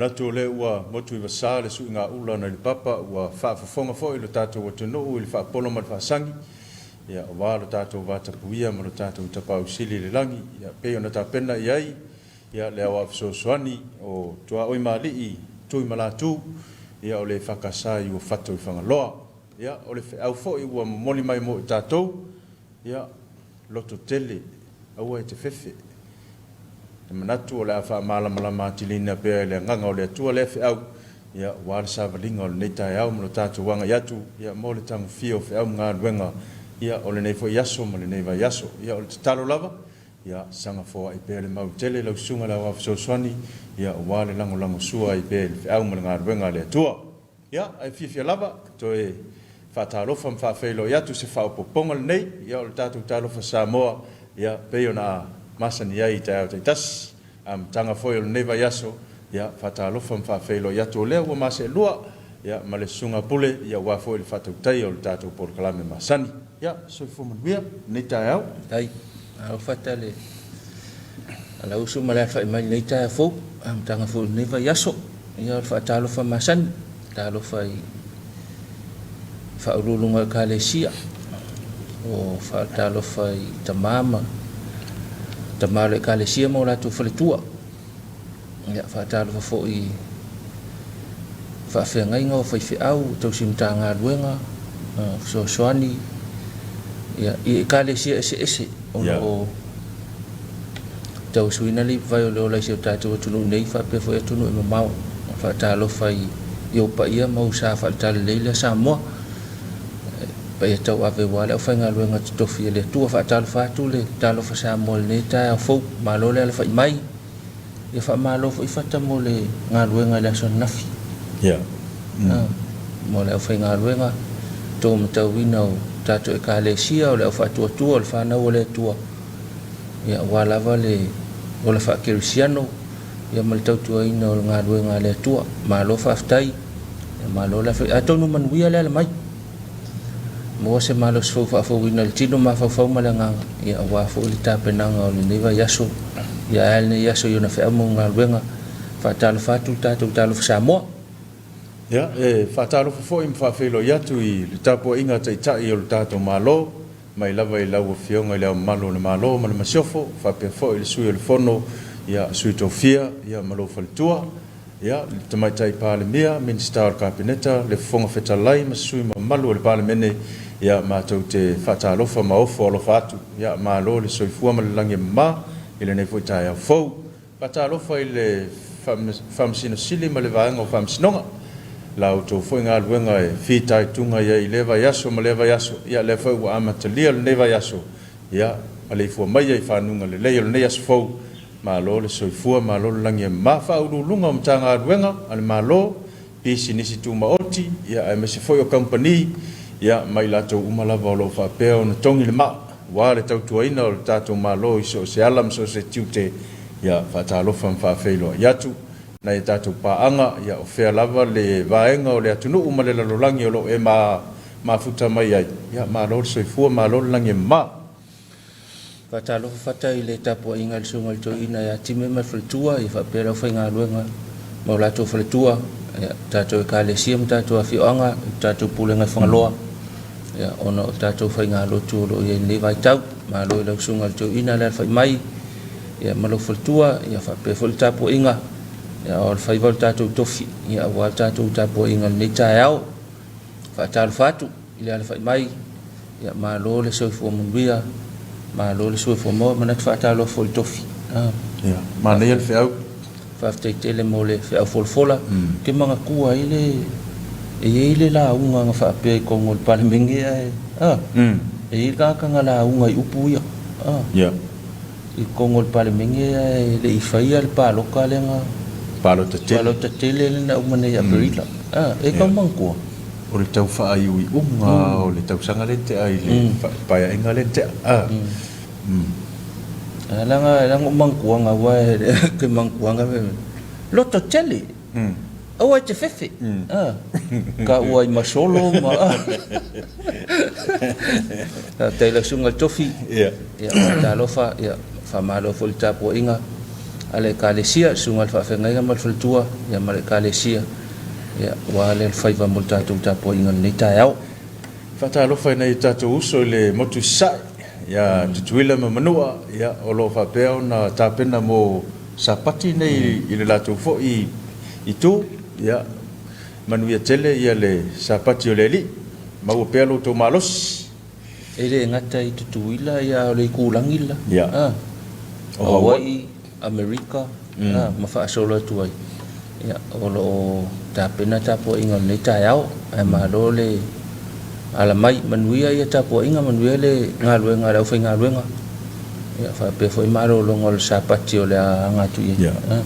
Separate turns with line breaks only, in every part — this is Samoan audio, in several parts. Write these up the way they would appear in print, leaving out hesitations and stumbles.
Manatu o lea ua motu i vasa le suiga ula nai le papa, ua faafofoga foi lo tatou atunuu i le faapolo ma le faasagi, ia, aua lo tatou vatapuia ma lo tatou Tapaau Sili i le lagi, ia, pei ona tapena i ai, ia, le Aoao Fesoasoani o tuaoi ma alii Tuimalatu, ia, o le EFKS i Uafato i Fagaloa. Ia, o le feau foi ua momoli mai mo i tatou, ia, loto tele, aua e te fefe. E manatu o le a faamalamalama atiliina pea e le agaga o le Atua lea feau, ia, aua le savaliga o lenei taeao ma lo tatou agai atu, ia, mo le tagofia o feau ma galuega, ia, o lenei foi aso ma lenei vaiaso. Ia, o le tatalo lava, ia saga foai pea le mau tele lau susuga i le Aoao Fesoasoani, ia, aua le lagolagosua ai pea i le feau ma le galuega a le Atua. Ia, ae fiafia lava toe faatalofa ma faafeiloai atu se faaopoopoga lenei, ia, o le tatou Talofa Samoa, ia, pei ona masani ai i taeao taitasi. Amataga foi o lenei vaiaso, ia, faatalofa ma faafeiloai atu o lea ua maseelua, ia, ma le susuga Pule, ia, aua foi le faatautaia o le tatou polokalame masani. Ia, soifua manuia lenei taeao.
Faafetai. Malo fata le alausu ma le alafai mai i lenei taeao fou, amataga foi o lenei vaiaso. Ia, o le faatalofa masani, talofa i faauluuluga o Ekalesia, o faatalofa i tama ma tama o le Ekalesia ma o latou faletua. Ia, faatalofa foi i faafeagaiga o faifeau, tausi Matagaluega, fesoasoani, ia, i Ekalesia eseese o lo o tauasuina le ipuvai o le ola i si o tatou atunuu nei faapea foi atunuu e mamao. Faatalofa i ou paia ma ou sa faale-talalelei lea Samoa, paia tauave aua le aufaigaluega totofi a le Atua. Faatalofa atu le Talofa Samoa i lenei taeao fou. Malo le alafai mai. Ia faamalo foi Fata mo le galuega i le aso ananafi. Mo le aufaigaluega, tou matauina o tatou Ekalesia, o le aufaatuatua, o le fanau a le Atua, ia aua lava le ola faakerisiano, ia ma le tautuaina o le galuega a le Atua. Malo faafetai, ia malo le afai. Atonu manuia le ala mai. Maua se malosi fou faafouina i le tino, mafaufau ma le agaga, ia aua foi le tapenaga o lenei vaiaso, ia ae a lenei aso i ona feau ma galuega. Faatalofa atu le tatou Talofa Samoa.
Ia, e faatalofa foi ma faafeiloai atu i le tapuaiga a Taitai o le tatou Malo, mai lava i lau Afioga i Le Ao Mamalu o le Malo ma le Masiofo, faapea foi le Sui o le Fono, ia, Sui Tofia, ia, ma lou faletua, ia, le Tamaitai Palemia, Minisita o le Kapeneta, le Fofoga Fetalai ma sui usufono mamalu o le Palemene, ia, matou te faatalofa ma ofo alofa atu. Ia, malo le soifua ma le lagi e mama i lenei foi taeao fou. Faatalofa i le Faamasino Sili ma le Vaega o Faamasinoga, la outou foi galuega e fitaituga i ai i lea vaiaso ma lea vaiaso, ia lea foi ua amatalia lenei vaiaso, ia maleifua maia i fanuga lelei o lenei aso fou. Malo le soifua, malo le lagi e mama. Faauluuluga o Matagaluega a le Malo, pisinisi tumaoti, ia aemaise foi o kamupani, ia ma i latou uma lava o lo o faapea ona togi le maa aua le tautuaina o le tatou Malo i so o se ala ma so o se tiute, ia faatalofa ma faafeiloai atu nai a tatou paaga, ia o fea lava le vaega o le atunuu ma le lalolagi o lo o e mafuta mai ai, ia malo le soifua, malo le lagi e mama.
Faatalofa Fata i le tapuaiga i le Susuga i le Toeaina ia Time ma le faletua, ia faapea le aufaigaluega ma o latou faletua, ia, tatou Ekalesia ma tatou afioaga, le tatou Pulega i Fagaloa, ia, ona o tatou faigalotu o lo o i ai i lenei vaitau. Malo i lau Susuga i le Toeaina le alafai mai, ia, ma lou faletua, ia faapea foi le tapuaiga, ia, o le faiva o le tatou tofi, ia, aua le tatou tapuaiga i lenei taeao. Faatalofa atu i le alafai mai, ia malo le soifua manuia, malo le soifua maua, manatu faatalofa foi i le tofi.
Ia, manaia le feau.
Faafetai tele mo le feau folafola. Ou te manatua ai le, e i ai le lauga na faapea i totonu o le Palemene ae, a, e i ai le tagata na lauga i upu ia, a. I totonu o le Palemene ae le i faia le palota lea na
Palota tele.
Palota tele lea na uma nei ia Aperila. A, e tau manatua.
O le tau faaiuiuga o le tausaga lea na tea i le paeaiga lea na tea. A.
A, leaga leaga ou manatua aua e ke manatua na loto tele. Aua e te fefe. A, ka ua i masolo ma a. Faafetai i lau susuga i le tofi. Ia, talofa, ia, faamalo foi i le tapuaiga. a le Ekalesia, le Susuga i le Faafeagaiga ma le Faletua, ia ma le Ekalesia, ia, aua le alofaiva mo le tatou tapuaiga i lenei taeao.
Faatalofa i nai o tatou uso i le motu i Sasae, ia Tutuila ma Manua, ia, o lo o faapea ona tapena mo Sapati nei i le latou foi itu, ia, manuia tele ia le Sapati o le Alii, maua pea lo outou malosi.
E le gata i Tutuila ia a o le itulagi la, a, o Hawaii, Amerika, a, ma faasolo atu ai. Ia, o lo o tapena tapuaiga o lenei taeao, ae malo le ala mai. Manuia ia tapuaiga, manuia le galuega a le aufaigaluega, ia faapea foi malologa o le Sapati o le a aga atu i ai. A.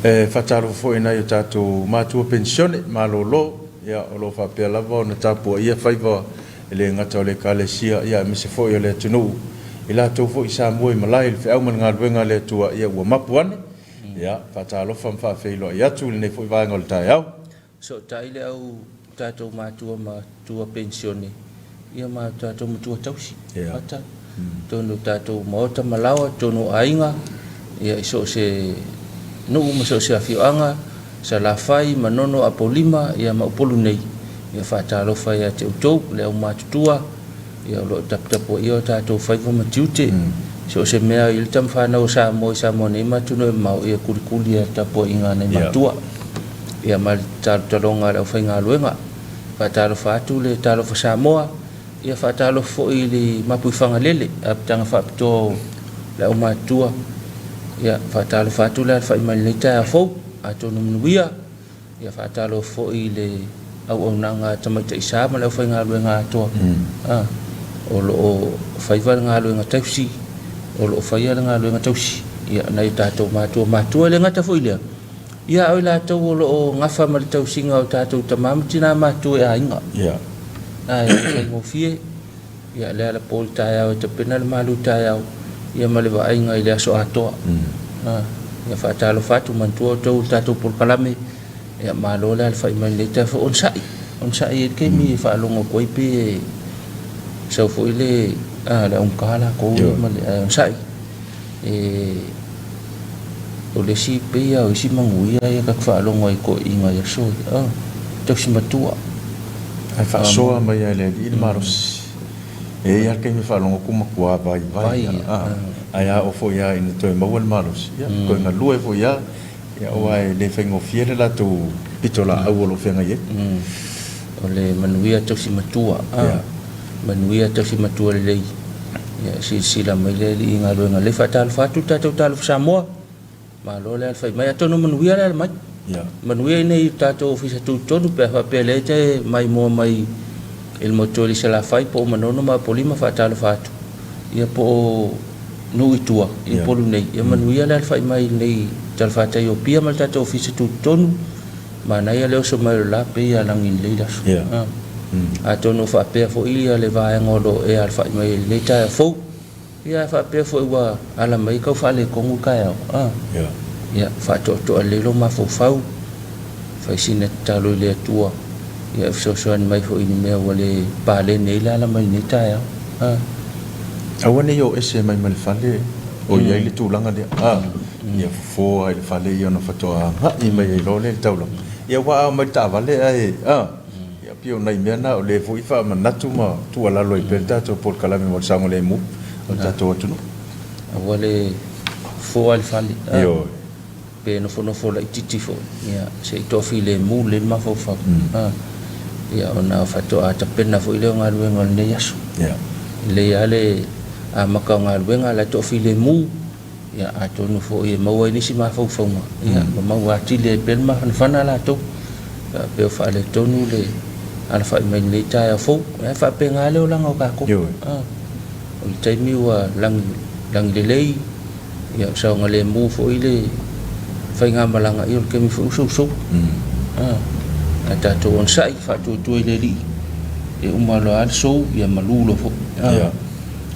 E faatalofa foi i nai o tatou matua penisione malolo, ia, o lo o faapea lava ona tapuaia faiva e le gata o le Ekalesia, ia, aemaise foi o le atunuu, i latou foi sa mua i malae i le feau ma le galuega a le Atua, ia, ua mapu ane. Ia, faatalofa ma faafeiloai atu i lenei foi vaega o le taeao.
Fesootai le au tatou matua ma tua penisione, ia ma tatou matua tausi, ata, totonu o tatou maota ma laoa, totonu o aiga, ia, i so o se nuu ma so o se afioaga, Salafai, Manono, Apolima, ia ma Upolu nei, ia faatalofa ia te outou, le aumatutua, ia o lo o taputapuaia o tatou faiva ma tiute, so o se mea i le tama fanau o Samoa i Samoa nei ma atunuu e mamao, ia kulikuli ia tapuaiga a nai matua, ia ma le talotaloga a le aufaigaluega. Faatalofa atu le Talofa Samoa, ia faatalofa foi i le Mapuifagalele, apitaga faapitoa o le aumatutua, ia faatalofa atu le alafai mai i lenei taeao fou. Atonu manuia, ia faatalofa foi i le auaunaga a Tamaitai Sa ma le aufaigaluega atoa, a, o lo o faiva le galuega tausi, o lo o faia le galuega tausi, ia, nai o tatou matua matua. E le gata foi i lea, ia, a o i latou o lo o gafa ma le tausiga o tatou tama ma tina matua i aiga. A, e le faigofie. Ia, le alapo i le taeao e tapena le malu taeao, ia ma le vaaiga i le aso atoa. Ia faatalofa atu, manatua outou i le tatou polokalame, ia malo le alafai mai i lenei taeao fou. Onosai, onosai e i ai le taimi e faalogo atu ai pe sau foi le, le augata latou ia ma le, ae onosai. E, o le isi pei lava o isi manuia ia ta te faalogo ai i toeaiina i aso ia, tausi matua.
Ae faasoa mai lava e le Alii le malosi. E i ai lava le taimi e faalogo atu matua vaivai lava, ae a oo foi lava ina toe maua le malosi, ia, toe galue foi lava, aua e le faigofie le latou pitolaau o lo o feagai ai.
O le manuia tausi matua, manuia tausi matua lelei. Ia silasila mai le Alii i galuega lelei. Faatalofa atu le tatou Talofa Samoa. Malo le alafai mai. Atonu manuia le ala mai. Manuia i inei i le tatou Ofisa Tutotonu pe a faapea o lea e te maimoa mai i le motu o Salafai po o Manono ma Apolima faatalofa atu. Ia po o nuu i tua i Upolu nei. Ia manuia le alafai mai i lenei talafatai o Apia ma le tatou Ofisa Tutotonu. Manaia le oso mai o le la pei a lagi lelei le aso. Atonu o faapea foi le vaega o lo o e alafai mai ai i lenei taeao fou. Ia ae faapea foi ua ala mai tau faaletonu le taeao. Ia faatoatoa lelei lou mafaufau, fai sina tatalo i le Atua, ia e fesoasoani mai foi i ni mea ua le paleni ai le ala mai lenei taeao.
Aua ne i o ese mai ma le fale o i ai le tulaga lea. Ia fofo lava i le fale ia ona faatoa agai mai ai loa lea i le taulaga. Ia aua a omai i le taavale ae, ia pei o nai mea na o lea foi faamanatu ma tuualalo ai pea le tatou polokalame mo le saogalemu o le tatou atunuu.
Aua le fofo lava i le fale. Ioe. Pe nofonofo laitiiti foi, ia, se i toafilemu lelei le mafaufau. Ia, ona faatoa tapena foi lea o galuega o lenei aso. E lelei lava le amata o galuega o la e toafilemu, ia, atonu foi e maua ai nisi mafaufauga, ia, ma maua atili ai pea le mafanafana latou. Faapea o faaletonu le alafai mai lenei taeao fou. Ae faapena le olaga o tatou. O le taimi ua lagi, lagi lelei, Ia, o saogalemu foi le faigamalaga, ia o le taimi foi ua sousou. Ae tatou onosai, faatuatua i le Alii, e uma loa lava le sou, ia malu loa foi.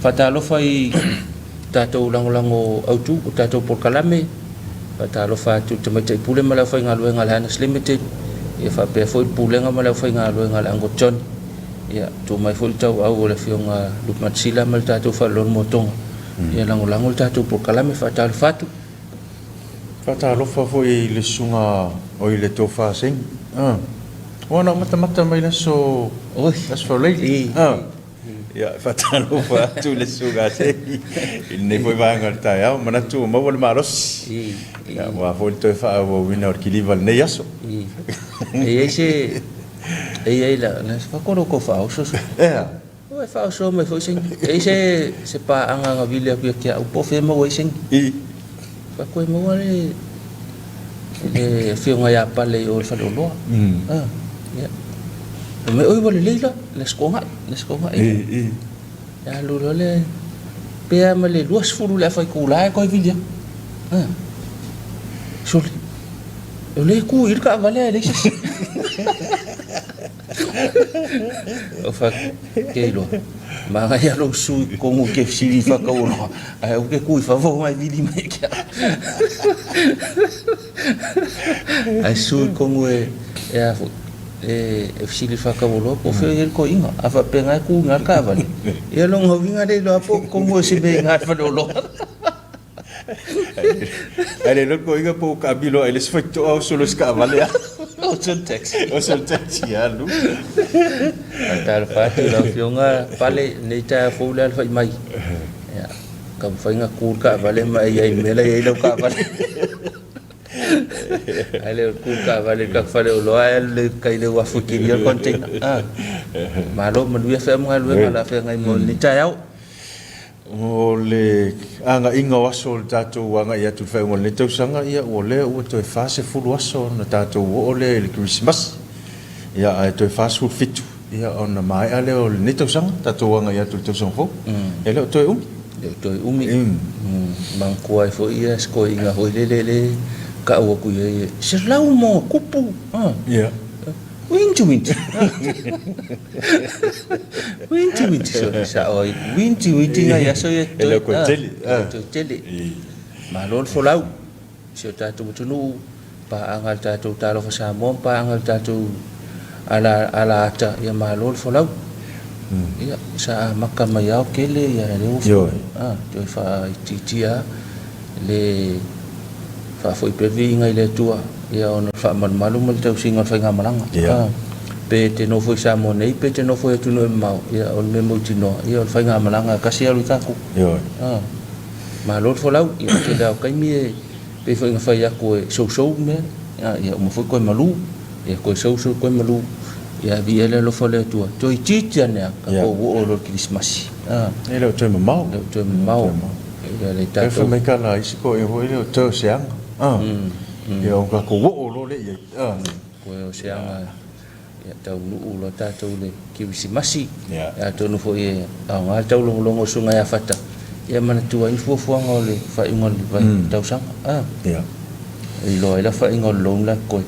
Faatalofa i tatou lagolago autu o tatou polokalame, faatalofa atu i le Tamaitai Pule ma le aufaigaluega a le Hanas Limited, ia faapea foi le Pulega ma le aufaigaluega a le Uncle Johnny. Ia, tuu mai foi le tauau o le Afioga Luke Matsila ma le tatou Faleolomotoga. Ia lagolago le tatou polokalame. Faatalofa atu.
Faatalofa foi i le susuga o i le Tofa Seni. Ua na ou matamata mai le aso Aso Faraile. Ia, e faatalofa atu i le susuga Seni i lenei foi vaega o le taeao. Manatu ua maua le malosi. Ia, aua foi le toe faaauauina o le kiliva i lenei aso.
E i ai se e i ai la na fakono ko faaoso.
Ea.
Ua e faaoso mai foi Seni. E i ai se se paaga na vili atu ia te au po o fea e maua ai Seni. Fai atu e maua le le afioga ia Pale i o i le faleoloa. Ah, ia. Fai mai, oi ua lelei la, le Aso Toonai, le Aso Toonai. Ia alu loa le pe a ma le 20 le afa itula e toe vili atu. Ah. Sole, o lea e tu i le taavale ae leai se isi. O fai atu, ke iloa, manaia lou susu i totonu e te fesili i faatauoloa, ae aua te tu i fafo ona e vili mai ia te au. Ae susu i totonu e, e a foi, e, e fesili i faatauoloa po o fea o i ai le toeaina. A faapea na e tu i ina le taavale, ia lona uiga e le iloa po o totonu o se mea i ina i le faleoloa.
Ae le iloa le toeaina po ua taamilo ae i le isi faitotoa oso loa i si taavale a.
Oso le taxi.
Oso le taxi alu.
Faatalofa atu i lau Afioga Pale i lenei taeao fou le alafai mai. Ia, taumafai ona tu le taavale ma e i ai i le mea la e i ai lau taavale. Ae le o le tu le taavale i le tatou faleoloa ae alu i tai i le uafu e kilia le container. Malo, manuia feau ma galuega o le a feagai mo lenei taeao.
O le agaiga o aso o le tatou agai atu i le faaiuga o lenei tausaga, ia ua lea ua toe 40 aso ona tatou oo lea i le Kerisimasi. Ia ae toe 47 ia ona maea lea o lenei tausaga, tatou agai atu i le tausaga fou. E le o toe umi.
E le o toe umi. Manatua ai foi ia si toeaina foi lele lea e tau atu i ai e 100+.
Ia.
Winti winti. Winti winti so sao ai. Winti winti nai aso ia
E le o toe tele.
E le o toe tele. Malo le folau i si o tatou atunuu, paaga i le tatou Talofa Samoa ma paaga i le tatou ala ala ata, ia malo le folau. Ia sa amata mai ao tele ia lea ua toe faaitiitia le faafoi pea le viiga i le Atua, ia ona o le faamalumalu ma le tausiga o le faigamalaga.
Ia.
Pe e te nofo i Samoa nei, pe e te nofo i atunuu e mamao, ia o le mea mautinoa, ia o le faigamalaga e tasi e alu i tatou.
Ioe.
Malo le folau, ia o le tele lava o taimi e pei foi ona fai atu e sousou mea, ia uma foi toe malu, ia toe sousou toe malu, ia viia ai le alofa o le Atua, toeitiiti ane lava tatou oo loa i le Kerisimasi.
E le o toe mamao.
E le o toe mamao. Ia le tatou.
Fai mai tala a isi toeaiina foi lea, o toe o se aga. Ia ona tatou oo loa lea i ai.
Toe o se aga ia taunuu loa tatou i le Kerisimasi. Ia atonu foi e aoga le taulogologo o Susuga ia Fata ia manatua ai ni fuafuaga o le faaiuga o le tausaga.
Ia.
E iloa ai la faaiuga o le loan la e totoe.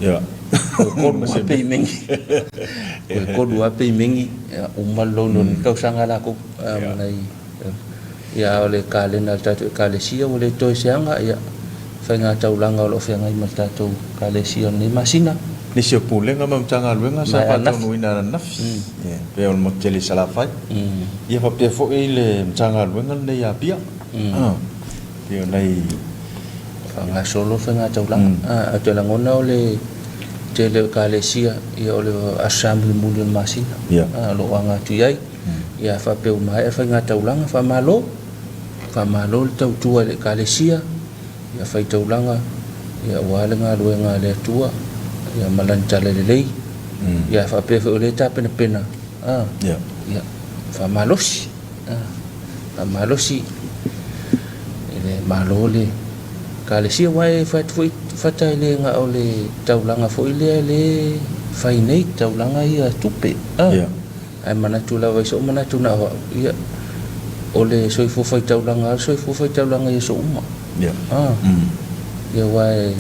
Ia.
Toe 3 lava peimengi. Toe 3 lava peimengi ia uma le loan o lenei tausaga a latou. Ma nai Ia, a o le kalena a le tatou Ekalesia ua le toe se aga, ia, faiga taulaga o lo o feagai ma le tatou Ekalesia o lenei masina.
Nisi o Pulega ma Matagaluega sa faataunuuina ananafi, e pei o le motu tele i Salafai, ia faapea foi le Matagaluega lenei i Apia, pei o nai.
Faagasolo faiga taulaga. Ae ou te lagona o le tele o Ekalesia, ia o le Aso Sa mulimuli o le masina, o lo o aga atu i ai. Ia faapea ua maea le faigataulaga, faamalo, faamalo le tautua i le Ekalesia, ia faitaulaga, ia aua le galuega a le Atua, ia ma lana tala lelei. Ia faapea foi o lea e tapenapena, a, ia faamalosi, a, faamalosi i le Malo le Ekalesia, aua e fai atu foi fata e le na o le taulaga foi lea le fai nei, taulaga ia tupe, a. Ae manatu lava i sou manatu na o au, ia, o le soifua faitaulaga lava le soifua faitaulaga i aso uma.
Ia.
A. Ia aua e,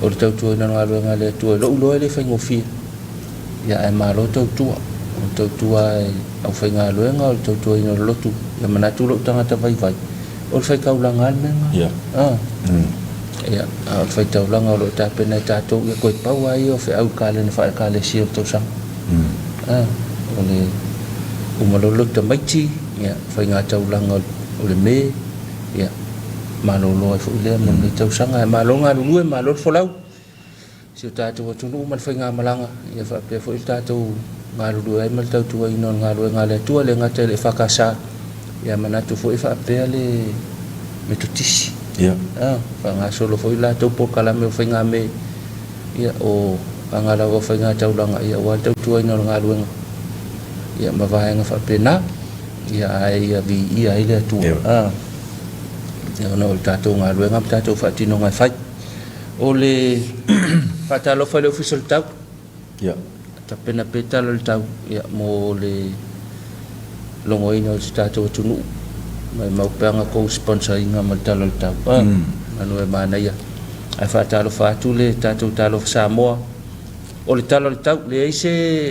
o le tautuaina o le galuega a le Atua i lou iloa e le faigofie. Ia ae malo tautua. O le tautua i aufaigaluega, o le tautuaina o le lotu, ia manatu lou tagata vaivai, o le faitaulaga lava le mea lena.
Ia.
A. Ia, a o le faitaulaga o lo o tapena e tatou, ia toe pau lava ia o feau i kalena faale-Ekalesia o le tausaga. O le uma loa le lotu tamaiti, ia, faigataulaga o le me, ia, malolo ai foi lea mo lenei tausaga. Ae malo le galulue, malo le folau i si o tatou atunuu ma le faigamalaga, ia faapea foi le tatou galulue ai ma le tautuaina o le galuega a le Atua, e le gata i le EFKS, ia manatu foi faapea le Metotisi.
Ia.
Ah, faagasolo foi latou polokalame o faigame, ia o aga lava o faigataulaga, ia aua le tautuaina o le galuega, ia ma vaega faapena, ia ae ia viia ai le Atua.
Ia.
Ah, ia ona o le tatou galuega ma tatou faatinoga e fai. O le faatalofa i le Ofisa o le Tau.
Ia.
Tapena pea tala o le tau ia, mo le logoina o si tatou atunuu. Maimau pea ga kou sponsor ina ma le tala o le tau. Ah, manu e manaia. Ae faatalofa atu le tatou Talofa Samoa. O le tala o le tau, leai se,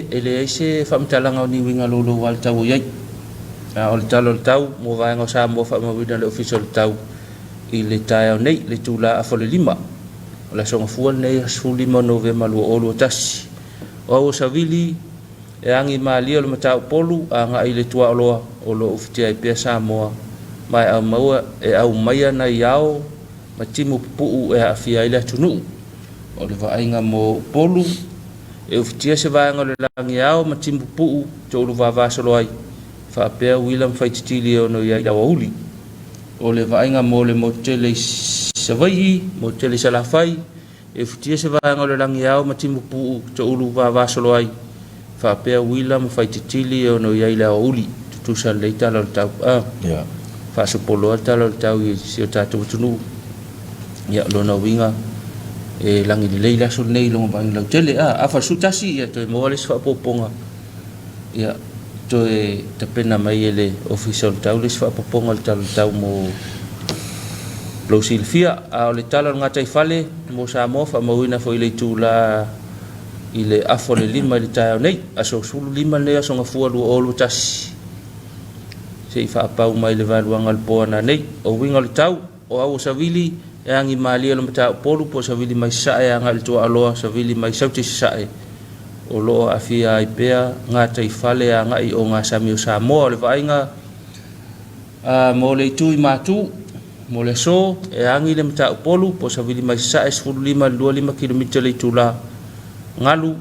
e leai se faamatalaga o ni uiga loulou a le tau o i ai. A o le tala o le tau mo vaega o Samoa faamauina le Ofisa o le Tau i le taeao nei, le itula afa o le 5. O le aso Gafua lenei, 15 o Novema 2021. O au o Savili, e agi malie o le Mataupolu agai i le tuaoloa o lo o ufitia ai pea Samoa ma e aumaua e aumaia nai ao ma timu pupuu e aafia ai le atunuu. O le vaaiga mo Upolu, e ufitia se vaega o le lagi ao ma timu pupuu toulu vavasolo ai, faapea uila ma faititili e ono i ai le aoauli. O le vaaiga mo le motu tele i Savaii, motu tele i Salafai, e ufitia se vaega o le lagi ao ma timu pupuu toulu vavasolo ai, faapea uila ma faititili e ono i ai le aoauli. Tutusa lelei tala o le tau. A.
Yeah.
Faasopoloa le tala o le tau i si o tatou atunuu. Ia, lona uiga, e lagi lelei le aso lenei i lona vaaiga lautele. A, afa le 11, ia toe maua le isi faaopoopoga. Ia, toe tapena mai e le Ofisa o le Tau le isi faaopoopoga o le tala o le tau mo lou silafia. A o le tala o le gataifale mo Samoa, faamauina foi i le itula i le afa o le 5 i le taeao nei, aso 15 lenei aso Gafua 2021, se i faapau mai le vaeluaga o le po ananei. O uiga o le tau, o au o Savili, e agi malie o le Mataupolu po o Savili mai Sasae agai i le Tuaaloa, Savili mai Saute i Sasae, o lo o aafia ai pea gataifale agai i ogasami o Samoa. O le vaaiga mo le itu i Matu, mo le aso, e agi le Mataupolu po o Savili mai Sasae 15 i le 25 kilomita le itula, galu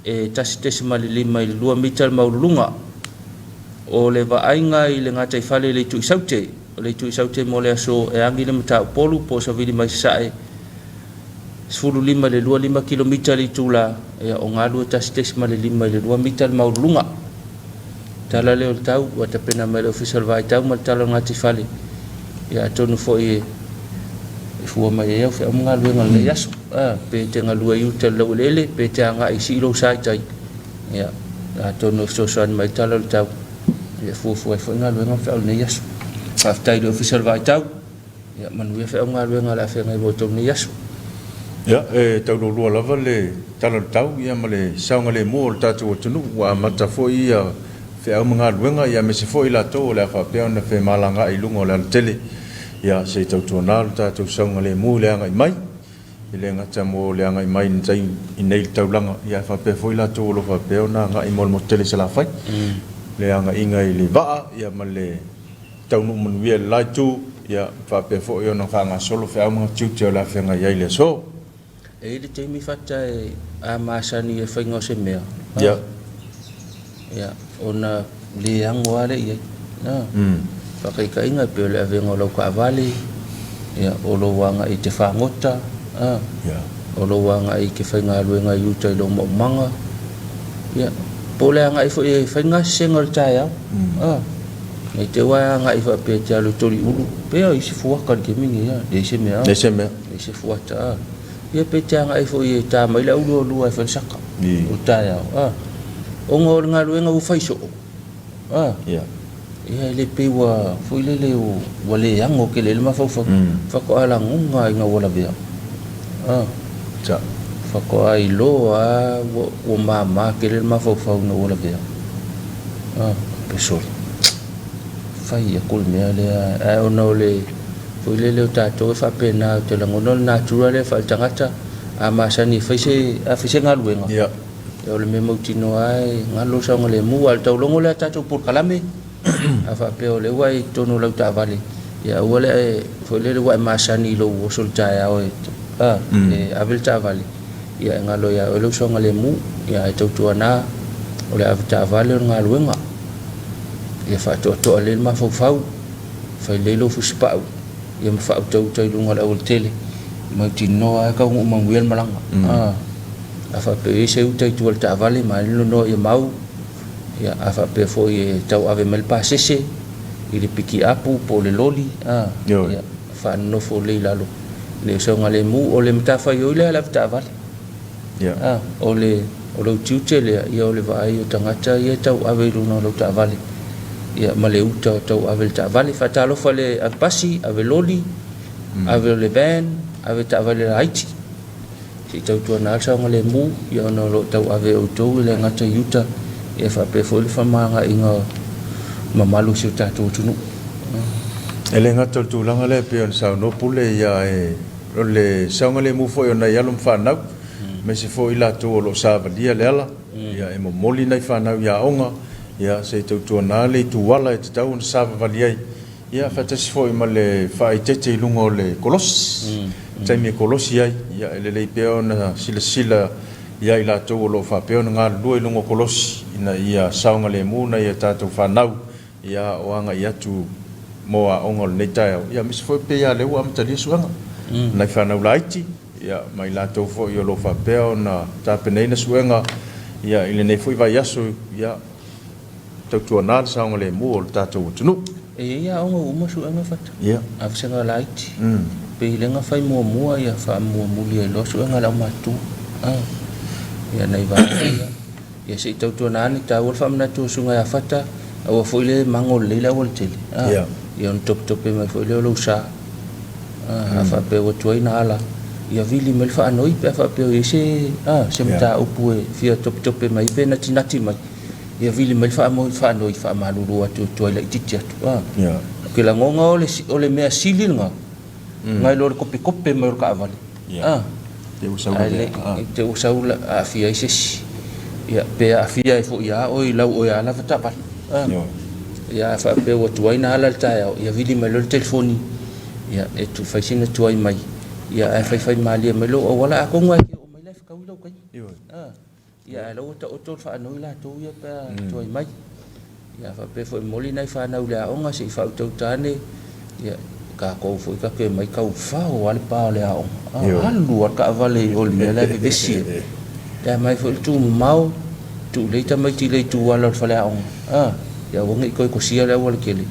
e 1.5 i le 2 mita le maualuluga. O le vaaiga i le gataifale i le itu i Saute, o le itu i Saute mo le aso, e agi le Mataupolu po o Savili mai Sasae 15 i le 25 kilomita le itula, ia, o galu e 1.5 i le 2 mita le maualuluga. Tala lea o le tau, ua tapena mai le Ofisa o le Vaitau ma le tala o le Gataifale. Ia, atonu foi e fua mai ai au feau ma galuega o lenei aso. Ah, pe te galue i uta i le laueleele, pe te agai i sii lou sa i tai. Ia, atonu e fesoasoani mai le tala o le tau, ia fuafua ai foi galuega ma feau o lenei aso. Faafetai i le Ofisa o le Vaitau. Ia manuia feau ma galuega o le a feagai ma outou i lenei aso.
Ia, e taulolua lava le Tala o le Tau ia ma le saogalemu o le tatou atunuu. Ua amata foi ia feau ma galuega ia aemaise foi i latou o le a faapea ona femalagaai i luga o le alatele. Ia, se i tautuana lo tatou saogalemu i le agai mai. E le gata mo le agai mai i nei i le taulaga, ia ae faapea foi latou o lo o faapea ona agai mo le motu tele i Salafai. Le agaiga i le vaa ia ma le taunuu manuia i le la itu, ia faapea foi ona faagasolo feau ma tiute o le a feagai ai i le aso.
E i ai le taimi fata e a masani e faiga o se mea.
Ia.
Ia, ona le ago lava lea i ai. Na. Faataitaiga e pei o le avega o lau taavale, ia, o lou agai e te fagota, a.
Ia.
O lou agai e te faigaluega i uta i lou maumaga, ia, po o le agai foi e fai gasesega o le taeao, a. Nei te ua e agai faapea e te alu e toli ulu, pe o isi fuata i le taimi lenei, a, leai se mea,
a. Leai se mea.
Leai se fuata, a. Ia pe te agai foi e ta mai le aulualua e fai le saka o le taeao, a. Ona o le galuega ua fai soo, a.
Ia.
Ia e le pei ua foi lele ua le ago tele ai le mafaufau. Faatoa lagona ina ua lavea, a.
Sa.
Faatoa iloa lava ua mama tele le mafaufau ina ua lavea. A, pe sole. Fai atu le mea lea, ae ona o le foi lele o tatou e faapena, ou te lagona o le natura lea faale-tagata, a masani e fai se, a fai se galuega,
Ia.
o le mea mautinoa lava e galo le saogalemu. A o le taulogo lea a tatou polokalame, a faapea o lea ua e i totonu o lau taavale, Ia aua le ae foi lele ua e masani i lou oso i le taeao e e ave le taavale, ia e galo ia oe lou saogalemu, ia ae tautuana o le ave taavale o le galuega. Ia faatoatoa lelei le mafaufau, fai lelei lou fusipau, ia ma faautauta i luga o le aualatele, mautinoa lava e taunuu manuia le malaga. A faapea o i ai se uta i tua i le taavale, manaia le nonoa ia mau, ia a faapea foi e tauave mai le pasese i le pikiapu po o le loli, a, ia faanonofo lelei i lalo ina ia saogalemu. O le matafaioi lea a le avetaavale, a, o le o lou tiute lea, ia o le vaai o tagata ia e tauave i luga o lau taavale, ia ma le uta o tauave i le taavale. Faatalofa i le ave pasi, ave loli, ave o le van, ave taavale laiti. Se i tautuana le saogalemu, ia ona o lo o tauave e outou e le gata i uta, ia faapea foi le femalagaaiga mamalu o si o tatou atunuu.
E le gata o le tulaga lea e pei ona saunoa Pule, ia e, o le saogalemu foi o nai alo ma fanau, aemaise foi i latou o lo o savalia le ala, ia e momoli nai fanau i aoga, ia se i tautuana le ituala e tatau ona savavali ai, Ia, faatasi foi ma le faaeteete i luga o le kolosi. I taimi e kolosi ai, ia, e lelei pea ona silasila ia i latou o lo o faapea ona galulue i luga o kolosi ina ia saogalemu nai a tatou fanau, ia, o agai atu mo aoga o lenei taeao, ia, aemaise foi pei lava o lea ua amatalia suega nai fanau laiti, ia, ma i latou foi o lo o faapea ona tapenaina suega, ia, i lenei foi vaiaso, ia, Tautuana le saogalemu o le tatou atunuu.
E i ai aoga ua uma suega Fata. A vasega laiti. Pei lea na fai muamua ia faamuamuli ai loa suega a le aumatutua. Ia nai vaega ia. Ia se i tautuana ane, taua le faamanatu o susuga ia Fata, aua foi le mago lelei le aualatele. Ia ona topetope mai foi lea o lou sa. A faapea ua tuai na ala, ia vili mai le faanoi pe a faapea o i ai se, se mataupu e fia topetope mai ai pe natinati mai. Ia vili mai le faamoi faanoi faamalulu atu e tuai laitiiti atu a. Ou te lagona o le o le mea sili lena nai lo le kopekope mai o le taavale a. Ae le i te ua sau aafia ai se isi. Ia pe aafia ai foi ia oe i lau oe a lava taavale a. Ia a faapea ua tuai na ala le taeao, ia vili mai loa le telefoni ia e fai sina tuai mai ia ae faifai malie mai lou auala atonu lava e te oo mai la e fetaui lau taimi a. Ia ae la ua taoto le faanoi latou ia pe a tuai mai. Ia faapea foi momoli nai fanau i le aoga se i faautauta ane, ia tatou foi tatou omai tau fao lava le pa o le aoga. Alu lava le taavale i o i le mea la e vevesi ai. Ia aumai foi le tumamao, tuu lelei tamaiti i le itu ala o le faleaoga, ia aua ne i toe tosia le aualatele,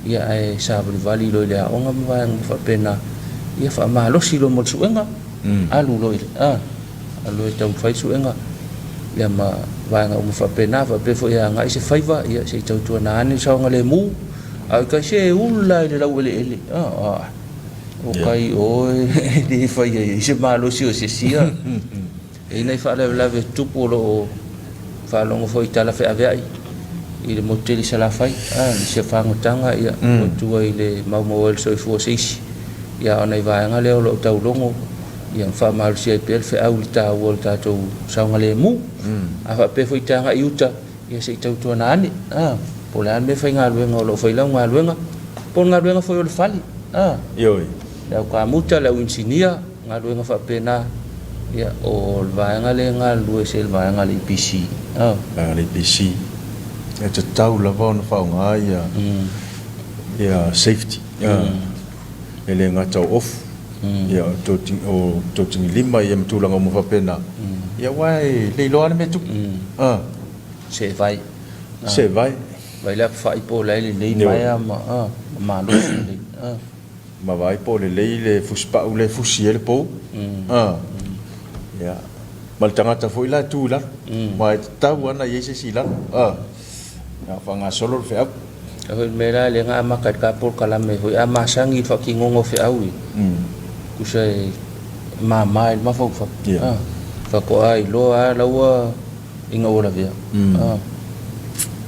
ia ae savalivali loa i le aoga ma vaega uma faapena, ia faamalosi loa mo le suega, alu loa i le, Alu e taumafai suega ia ma vaega uma faapena, faapea foi e agai se faiva, ia se i tautuana ane le saogalemu, a o kai se ula i le laueleele, a o kai oe e le fai ai se malosi o se isi. E i ai nai faalavelave tutupu o lo o faalogo foi i tala feaveai i le motu tele i Salafai, a nisi o fagotaga ia ua tua i le maumau ai o le soifua o se isi. Ia a o nai vaega lea o lo o taulogo ia ma faamalosia ai pea le feau i le taua o le tatou saogalemu. A faapea foi i te agai i uta, ia se i tautuana ane, a, po o le a le mea faigaluega o lo o fai lau galuega, po o le galuega foi o le fale, a,
Ioe.
le au kamuta, le au inisinia, galuega faapena, ia, o le vaega lea e galulue ese i le vaega a le EPC.
A. Vaega a le EPC. E tatau lava ona faaaoga ia, ia safety. E le gata o ofu, ia o totigilima ia ma tulaga uma faapena, ia aua e le iloa lava le mea e tupu.
Seevai.
Seevai.
Vaai le apefai po o la e lelei maea ma malosi lelei.
Ma vaai po o lelei le fusipau lea e fusi ai le pou. Ia, ma le tagata foi la e tu i lalo, aua e tatau lava ona i ai se isi i lalo. A o faagasolo le feau.
A foi le mea la lea na amata ai le ta polokalame foi a masani i le faatinoga o feau ia, tusa e mama i le mafaufau. Faatoa iloa lava la ua ina ua lavea.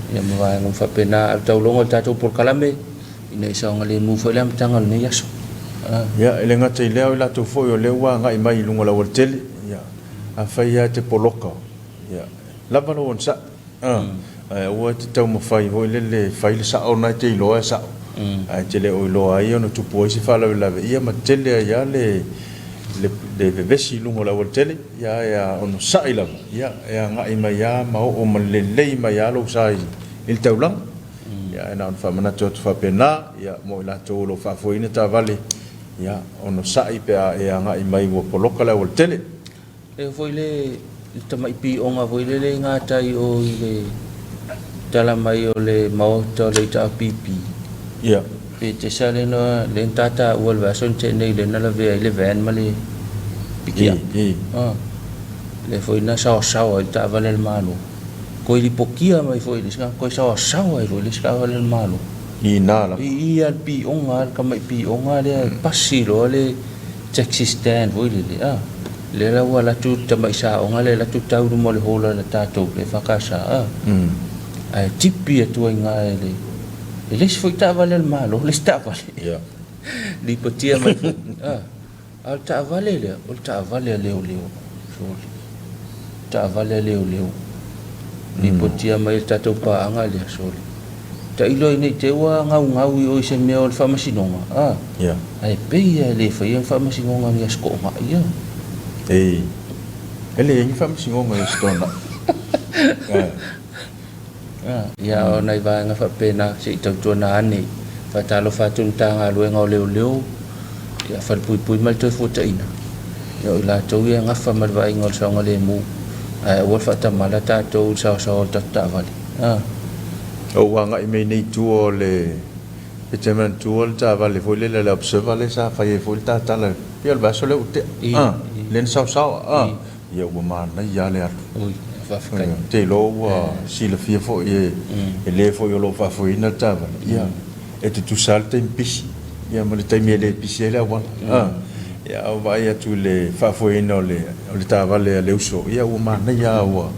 Ia ma vaega uma faapena. A o le tauloga o le tatou polokalame, ina ia saogalemu foi le amataga o lenei aso.
Ia, e le gata i lea, o i latou foi o lea ua agai mai i luga o le aualatele, ia, afai lava e te poloka, ia, lava lou onosai. Ae aua e te taumafai foi lele e fai le sao lena e te iloa e sao. Ae e te le o iloa ai ona tupu ai se faalavelave, ia ma tele ai lava le le vevesi i luga o le aualatele, ia ae a onosai lava, ia e agai mai lava ma oo ma lelei mai lava lou sa i le taulaga. Ia ae na ona faamanatu atu faapena, ia mo i latou o lo o faafoeina taavale, ia onosai pe a e agai mai ua poloka le aualatele.
E oo foi le tamai pioga foi lele i gatai i o i le tala mai o le maota o le HRPP.
Ia.
Pe tesa le na le na tataua i le vaiaso na tea nei lea na lavea ai le van ma le pikiapu. Ah. Lea foi na saoasaoa ai le taavale a le Malo. Toe lipotia mai foi i le isi toe saoasaoa ai foi le isi taavale a le Malo.
I ina lava.
I i lava le pioga, le tamai pioga lea e pasi loa le taxi stand foi lele a. Lea la ua alu atu le tamai saoga lea e alu atu tau i luma o le hall a tatou le EFKS a. Ae tipi atu ai i ina e le e le isi foi taavale a le Malo, le isi taavale.
Ia.
Lipotia mai foi a. A o le taavale lea, o le taavale a leoleo. Sole. Taavale a leoleo. Lipotia mai e le tatou paaga lea, sole. Tailo ai ne i te i ua gaugau i o i se mea o le faamasinoga, a?
Ia.
Ae pei lava e le faia ni faamasinoga ni Aso Toonai, a?
E, e leai ni faamasinoga i Aso Toonai.
Ia, o nai vaega faapena se i tautuana ane. Faatalofa atu i le Matagaluega o Leoleo, ia, Falepuipui ma le Toefuataiga. Ia, o i latou ia e gafa ma le vaaiga o le saogalemu, ae aua le faatamala tatou i le saoasaoa o le tatou taavale. A.
Ou agai mai nei i tua o le, e te manatua le taavale foi lele a le Observer lea sa fai ai foi le ta tala pei o le vaiaso lea ua tea, a, lea na saosaoa, a. Ia ua manaia lava le alu.
Oi, faafetai.
Ou te iloa ua silafia foi e e le foi o lo o faafoeina le taavale, ia, e tutusa lava le taimi pisi ia ma le taimi e le pisi ai le auala. A, ia, a ou vaai atu i le faafoeina o le o le taavale a le uso, ia ua manaia lava ua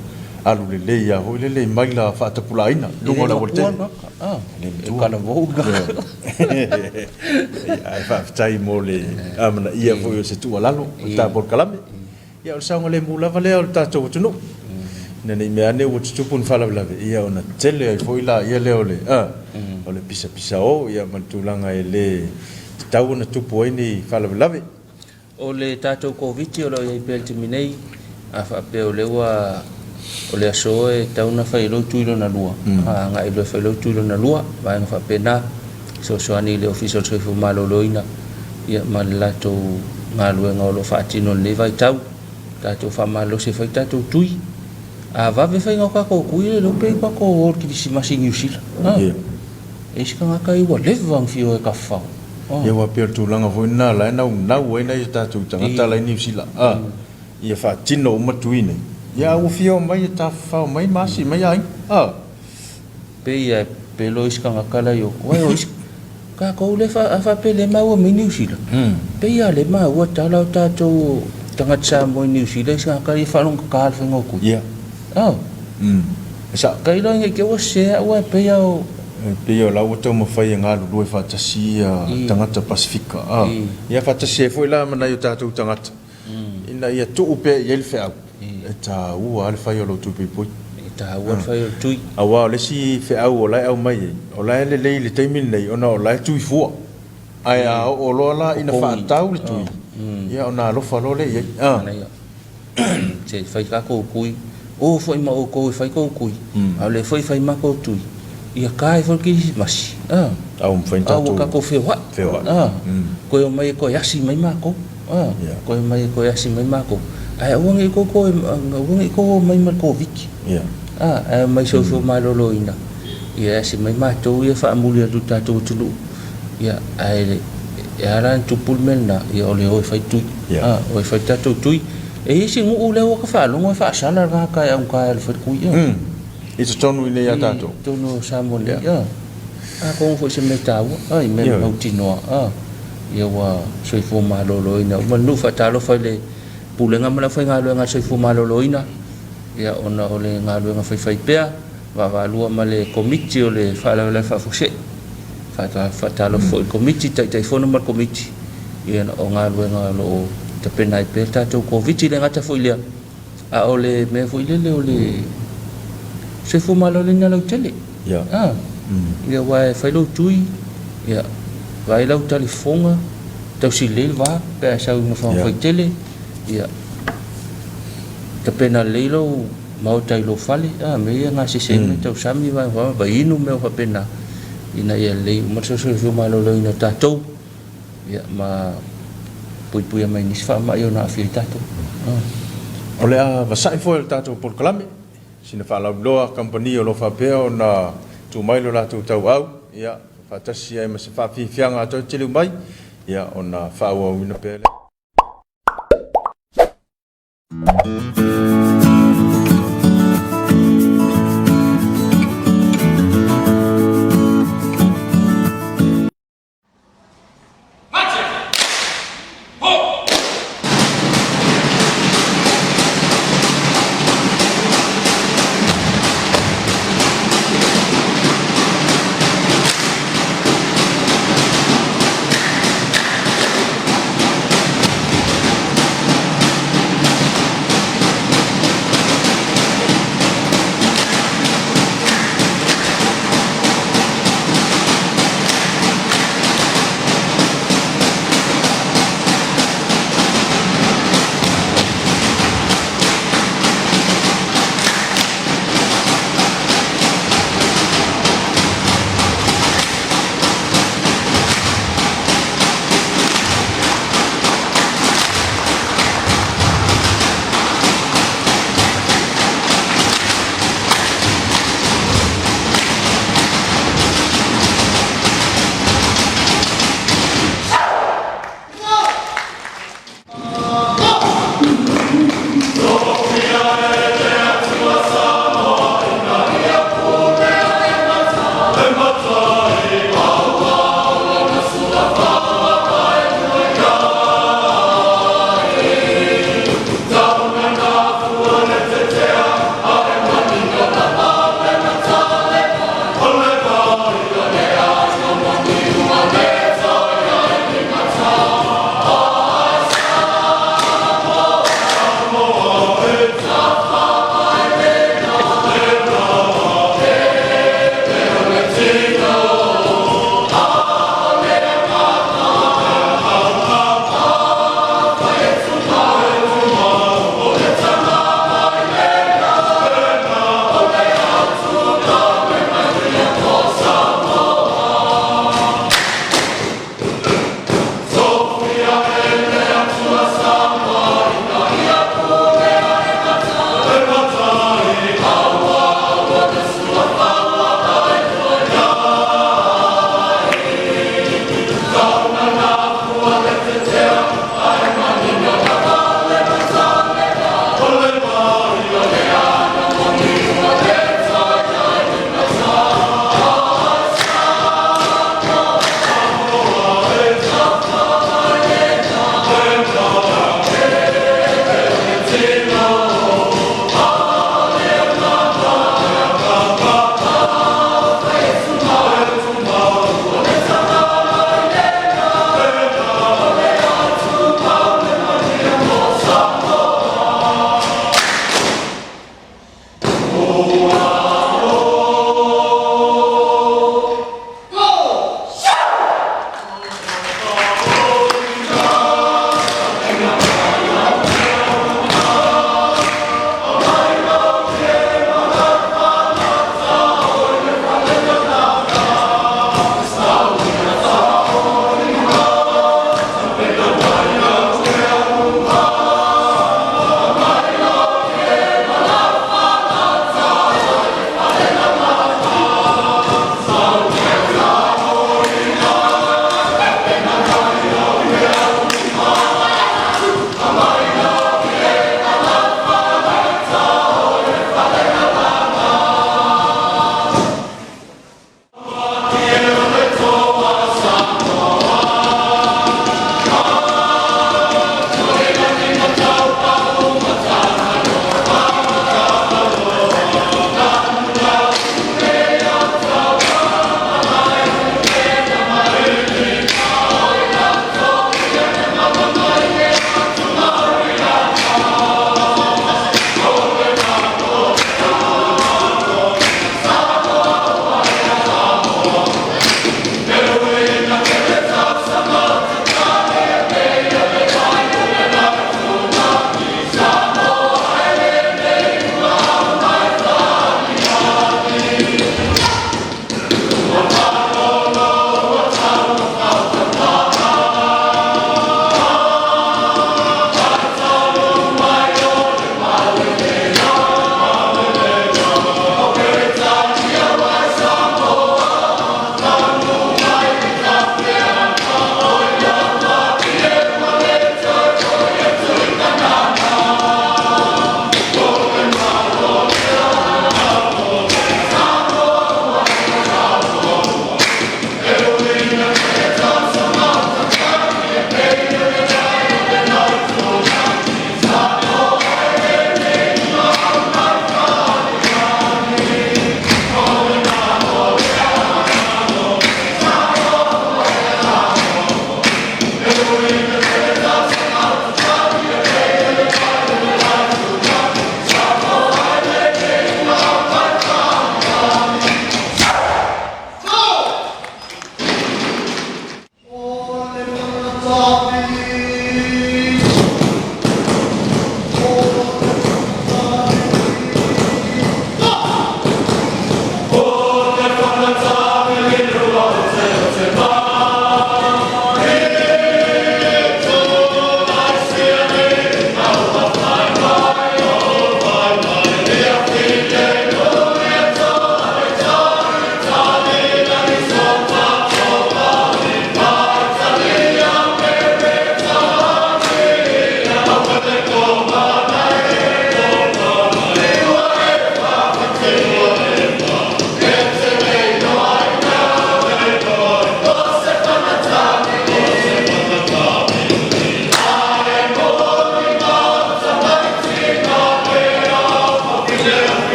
alu lelei lava foi lele i maila faatapulaaina i
E
luga
le
o le
matua
aualatele.
le tagata, a,
E le
e
matua.
talavou le tagata.
Ae faafetai mo le amanaia foi o se tuualalo o le ta polokalame. Ia o le saogalemu lava lea o le tatou atunuu. Ina ne i mea ane ua tutupu ni faalavelave, ia ona tele ai foi laia lea o le, a, o le pisapisao ia ma le tulaga e le tatau ona tupu ai ni faalavelave.
O le tatou Koviti o lo o i ai pea i le taimi nei, a faapea o lea ua, o le aso e tatau ona fai ai lou tui lona lua, a agai loa e fai lou tui lona lua, vaega faapena, fesoasoani i le Ofisa o le Soifua Maloloina ia ma le latou galuega o lo o faatino i lenei vaitau. Tatou faamalolosi e fai tatou tui. A vave faiga o tatou tui, e le iloa pe tatou o i le Kerisimasi i Niu Sila. E i ai isi tagata ia ua leva ona fia o e tafafao.
Ia aua pei o le tulaga foi lena la e naunau ai nai o tatou tagata la e i Niu Sila, ia faatino uma tui nei. Ia a ua fia omai e tafafao mai ma asi mai aiga.
Pei a e pelo isi tagata la i o, uai o isi tatou lea fa, a faapea lea maua mai Niu Sila, pei a lea maua tala o tatou tagata Samoa i Niu Sila isi tagata ia faalogogata le faiga o tui.
Ia.
Oh.
E sao.
Tailo ina te ua sese au ae pei a o.
E pei o la ua taumafai e galulue faatasi ia tagata Pasifika, a. Ia faatasi ai foi la ma nai o tatou tagata. Ina ia tuu pea i ai le feau, e taua lava le fai o lou tui puipui.
E taua le fai o le tui.
Aua o le isi feau o la e aumai ai, o la e lelei i le taimi lenei ona o la e tui fua. Ae a oo loa la ina faatau le tui, ia ona alofa loa lea i ai.
Manaia. Se i fai tatou tui. O foi ma outou e fai tou tui, a o lea foi e fai matou tui. Ia tae foi le Kerisimasi, a.
A ua mafai ona
tatou. A ua tatou feoai.
Feoai.
A. Toe omai e toe asi mai matou. A. Toe omai e toe asi mai matou. Ae aua ne i tou toe, aua ne i tou omai ma le Koviti. A. Ae omai soifua maloloina, ia e asi mai matou ia e faamuli atu i le tatou atunuu. Ia, ae e ala la ona tupu le mea lena, ia o le o e fai tui. A, o e fai tatou tui. E i ai se nuu lea ua ta faalogo e faasala le tagata e augata e alu e fai le tui.
A. I totonu i inei ia tatou.
I totonu o Samoa nei. A. Atonu foi o se mea taua, a, i mea mautinoa, a, ia ua soifua maloloina uma le nuu. Faatalofa i le Pulega ma le aufaigaluega a le Soifua Maloloina, ia ona o le galuega faifaipea, vaavaalua ma le Komiti o le Faalavelave Faafuasei. Faatalofa foi i le Komiti, Taitaifono ma le Komiti, ia o galuega o lo o tapena ai pea le tatou Koviti. E le gata foi i lea, a o le mea foi lele o le soifua maloloina lautele.
Ia.
A, ia aua e fai lou tui, Ia, vaai lau talifofoga, tausi lelei le va pe a e sau i nofoaga faitele, ia, tapena lelei lou maota i lou fale, a, mea ia e gasese ai mea tau sami, vaiinu ma mea faapena, ina ia lelei uma le soifua maloloina o tatou, ia, ma puipuia mai nisi faamai e ono aafia ai tatou.
O le a vasai foi o le tatou polokalame, sina faalauiloa kamupani o lo o faapea ona tuu mai lo latou tauau, ia, faatasi ai ma se faafiafiaga a toe teliu mai, ia, ona faaauauina pea lea.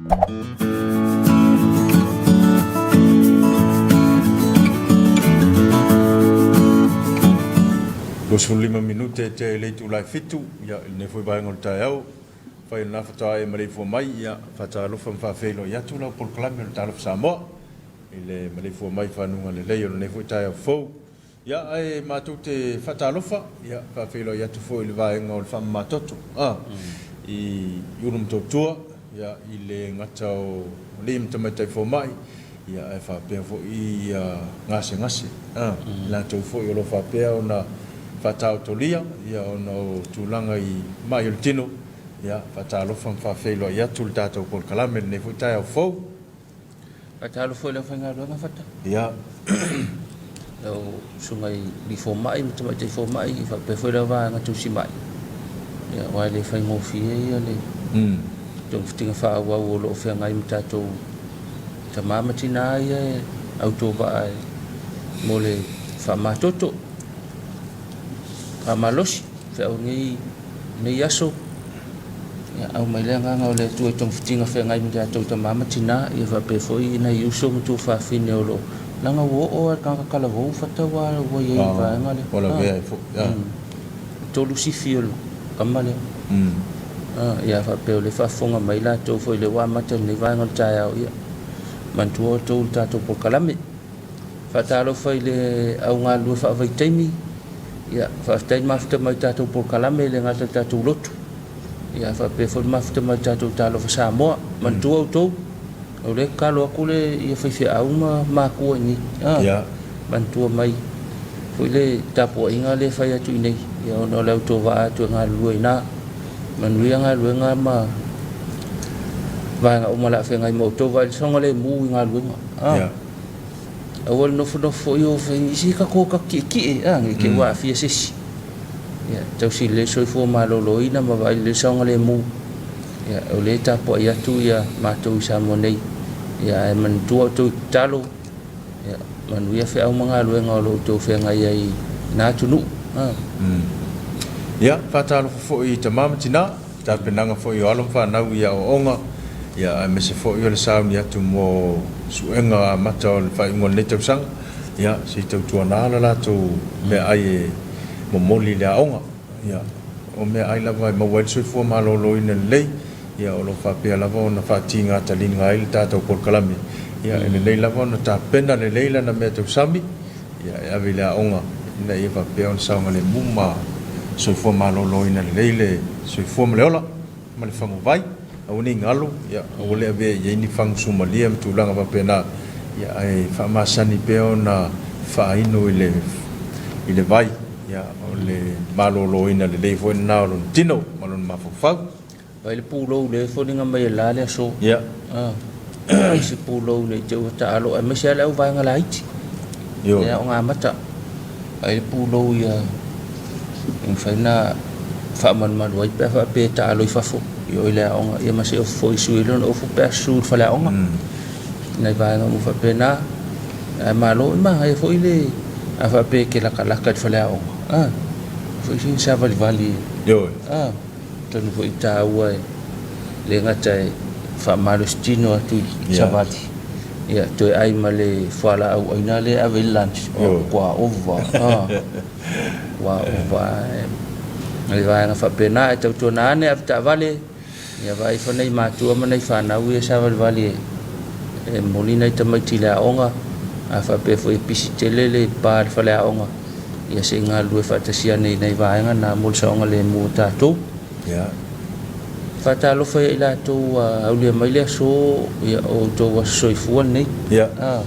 25 minute e tea i le itula e fitu, ia, i lenei foi vaega o le taeao, fai o lena faatoa e maleifua mai, ia, faatalofa ma faafeiloai atu lau polokalame o le Talofa Samoa i le maleifua mai i fanuga lelei o lenei foi taeao fou. Ia, ae matou te faatalofa, ia, faafeiloai atu foi i le vaega o le faamamatoto, a, i Ulu Motootua, ia, i le gata o alii ma tamaitai fomai, ia, ae faapea foi ia gasegase, a, i latou foi o lo o faapea ona faataotolia, ia, ona o tulaga i mai o le tino, ia, faatalofa ma faafeiloai atu le tatou polokalame i lenei foi taeao fou.
Faatalofa foi i le aufaigaluega Fata.
Ia.
Lau susuga i alii fomai ma tamaitai fomai faapea foi lau vaega tausimai. Ia, aua e le faigofie ia le togafitiga faaauau o lo o feagai ma tatou tama ma tina ia e autovaa mo le faamatoto, faamalosi feau nei lenei aso. Ia, aumai le agaga o le Atua i togafitiga feagai ma tatou tama ma tina, ia faapea foi nai uso ma tuafafine o lo o leaga ua oo lava i le tagata talavou fata ua ua i ai i le vaega lea.
Ua lavea ai foi.
Tolu sifi o le tama lea. Ia faapea o lea e faafofoga mai latou foi lea ua amata i lenei vaega o le taeao, ia manatua outou i le tatou polokalame. Faatalofa i le au galulue faavaitaimi, ia faafetai le mafuta mai i le tatou polokalame e le gata i le tatou lotu, ia faapea foi le mafuta mai i le tatou Talofa Samoa. Manatua outou, o lea e tatalo atu le ia faifeau ma matua i inei, a, manatua mai foi le tapuaiga lea e fai atu i inei, ia ona o le autovaa atu e galulue i ina. Manuia galuega ma vaega uma o le a feagai ma outou. Vaai le saogalemu i galuega, a. Aua le nofonofo foi o fai nisi tatou tatou tietie a ne i te i ua aafia se isi. Ia tausi lelei le soifua maloloina ma vaai lelei le saogalemu. Ia o lea e tapuai atu ia matou i Samoa nei. Ia ae manatua outou i tatalo, ia manuia feau ma galuega o lo o outou feagai ai i na atunuu. A.
Ia, faatalofa foi i tama ma tina. Tapenaga foi o alo ma fanau i aoaoga, ia aemaise foi o le sauni atu mo suega amata o le faaiuga o lenei tausaga, ia se i tautuana la latou meaai e momoli i le aoga. Ia, o meaai lava e maua ai le soifua maloloina lelei, ia o lo o faapea lava ona faatiga taliga ai le tatou polokalame. Ia e lelei lava ona tapena lelei lana mea tausami, Ia, e ave i le aoga ina ia faapea ona saogalemu ma soifua maloloina lelei le soifua ma le ola ma le faguvai. Aua ne i galo, ia, aua le avea i ai ni fagu sumalia ma tulaga faapena, ia, ae faamasani pea ona faainu i le, i le vai, ia, o le maloloina lelei foi lena o lona tino ma lona mafaufau.
Vaai le pulou lea e foliga mai e la le aso.
Ia.
Ah. Vaai se pulou ne i te i ua taalo aemaise lava le auvaega laiti.
Ioe.
Le aoga amata. Vaai le pulou ia e mafai ona faamalumalu ai pe a faapea e taalo i fafo i o i le aoga ia ma se ofu foi e sui ai lona ofu pe a susu i le faleaoga. Nai vaega uma faapena. Ae malo, e manaia foi le a faapea e te latalata i le faleaoga. Ah. Foi sina savalivali.
Ioe.
Ah. Atonu foi taua e le gata e faamalositino atu i savali, ia toe ai ma le fualaau aina lea e ave i le lunch, ua ova, ua ova nai vaega faapena. Ae tautuana ane avetaavale, ia vaai ifo nai matua ma nai fanau ia e savalivali e momoli nai tamaiti i le aoga, a faapea foi e pisi tele le pa i le faleaoga, Ia se i galulue faatasi ane i nai vaega na mo le saogalemu o tatou.
Ia.
Faatalofa ia i latou ua aulia mai le aso, ia, o outou aso soifua lenei.
Ia.
Ah.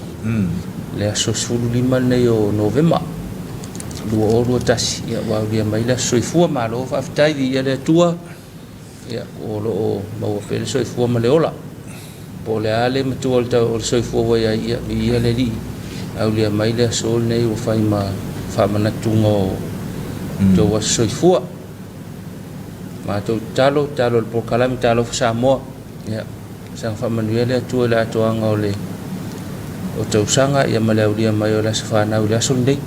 Le aso 15 lenei o Novema 2021, ia, ua aulia mai le aso soifua. Malo faafetai, viia le Atua. Ia, o lo o maua pea le soifua ma le ola. Po o le a le matua o le tau o le soifua ua i ai, ia, viia le Alii, aulia mai le aso lenei ua fai ma faamanatuga o outou aso soifua. Matou tatalo, tatalo i le polokalame Talofa Samoa, ia, saga faamanuia le Atua i le atoaga o le o tausaga ia ma le aulia mai o le aso fanau i le aso lenei.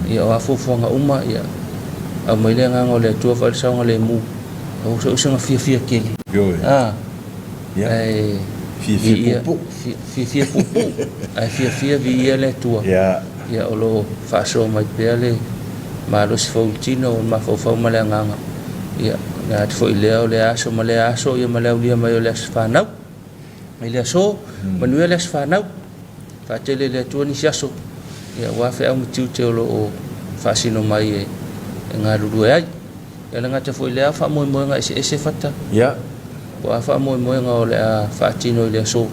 Ia o a fuafuaga uma ia aumai le agaga o le Atua fai le saogalemu. Aua se usega fiafia tele.
Ioe.
Ah. Ae
Fiafia puupuu.
Fiafia puupuu. Ae fiafia viia le Atua. Ia, o lo o faasoa mai pea le malosi fou i le tino, o le mafaufau ma le agaga. Ia, le atu foi lea o lea aso ma lea aso, ia ma le aulia mai o le aso fanau. I le aso, manuia le aso fanau. Faatele e le Atua nisi aso, ia, aua feau ma tiute o lo o faasino mai e galulue ai. Ia le gata foi i lea, o faamoemoega eseese fata. Po o a faamoemoega o le a faatino i le aso.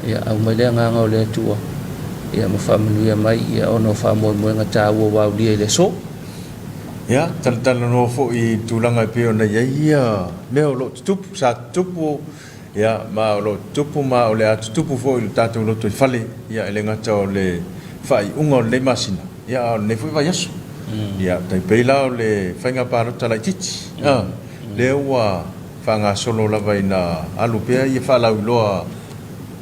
Ia, aumai le agaga o le Atua, ia, ma faamanuia mai, ia, ona o faamoemoega taua ua aulia i le aso.
Ia, talatalanoa foi i le tulaga e pei ona i ai ia mea o lo o tutupu, sa tutupu, ia, ma o lo o tutupu ma o le a tutupu foi i le tatou lotoifale, ia, e le gata o le faaiuga o lenei masina, ia, a o lenei foi vaiaso. Ia, tai pei la o le faiga palota laitiiti, a, lea ua faagasolo lava ina alu pea ia faalauiloa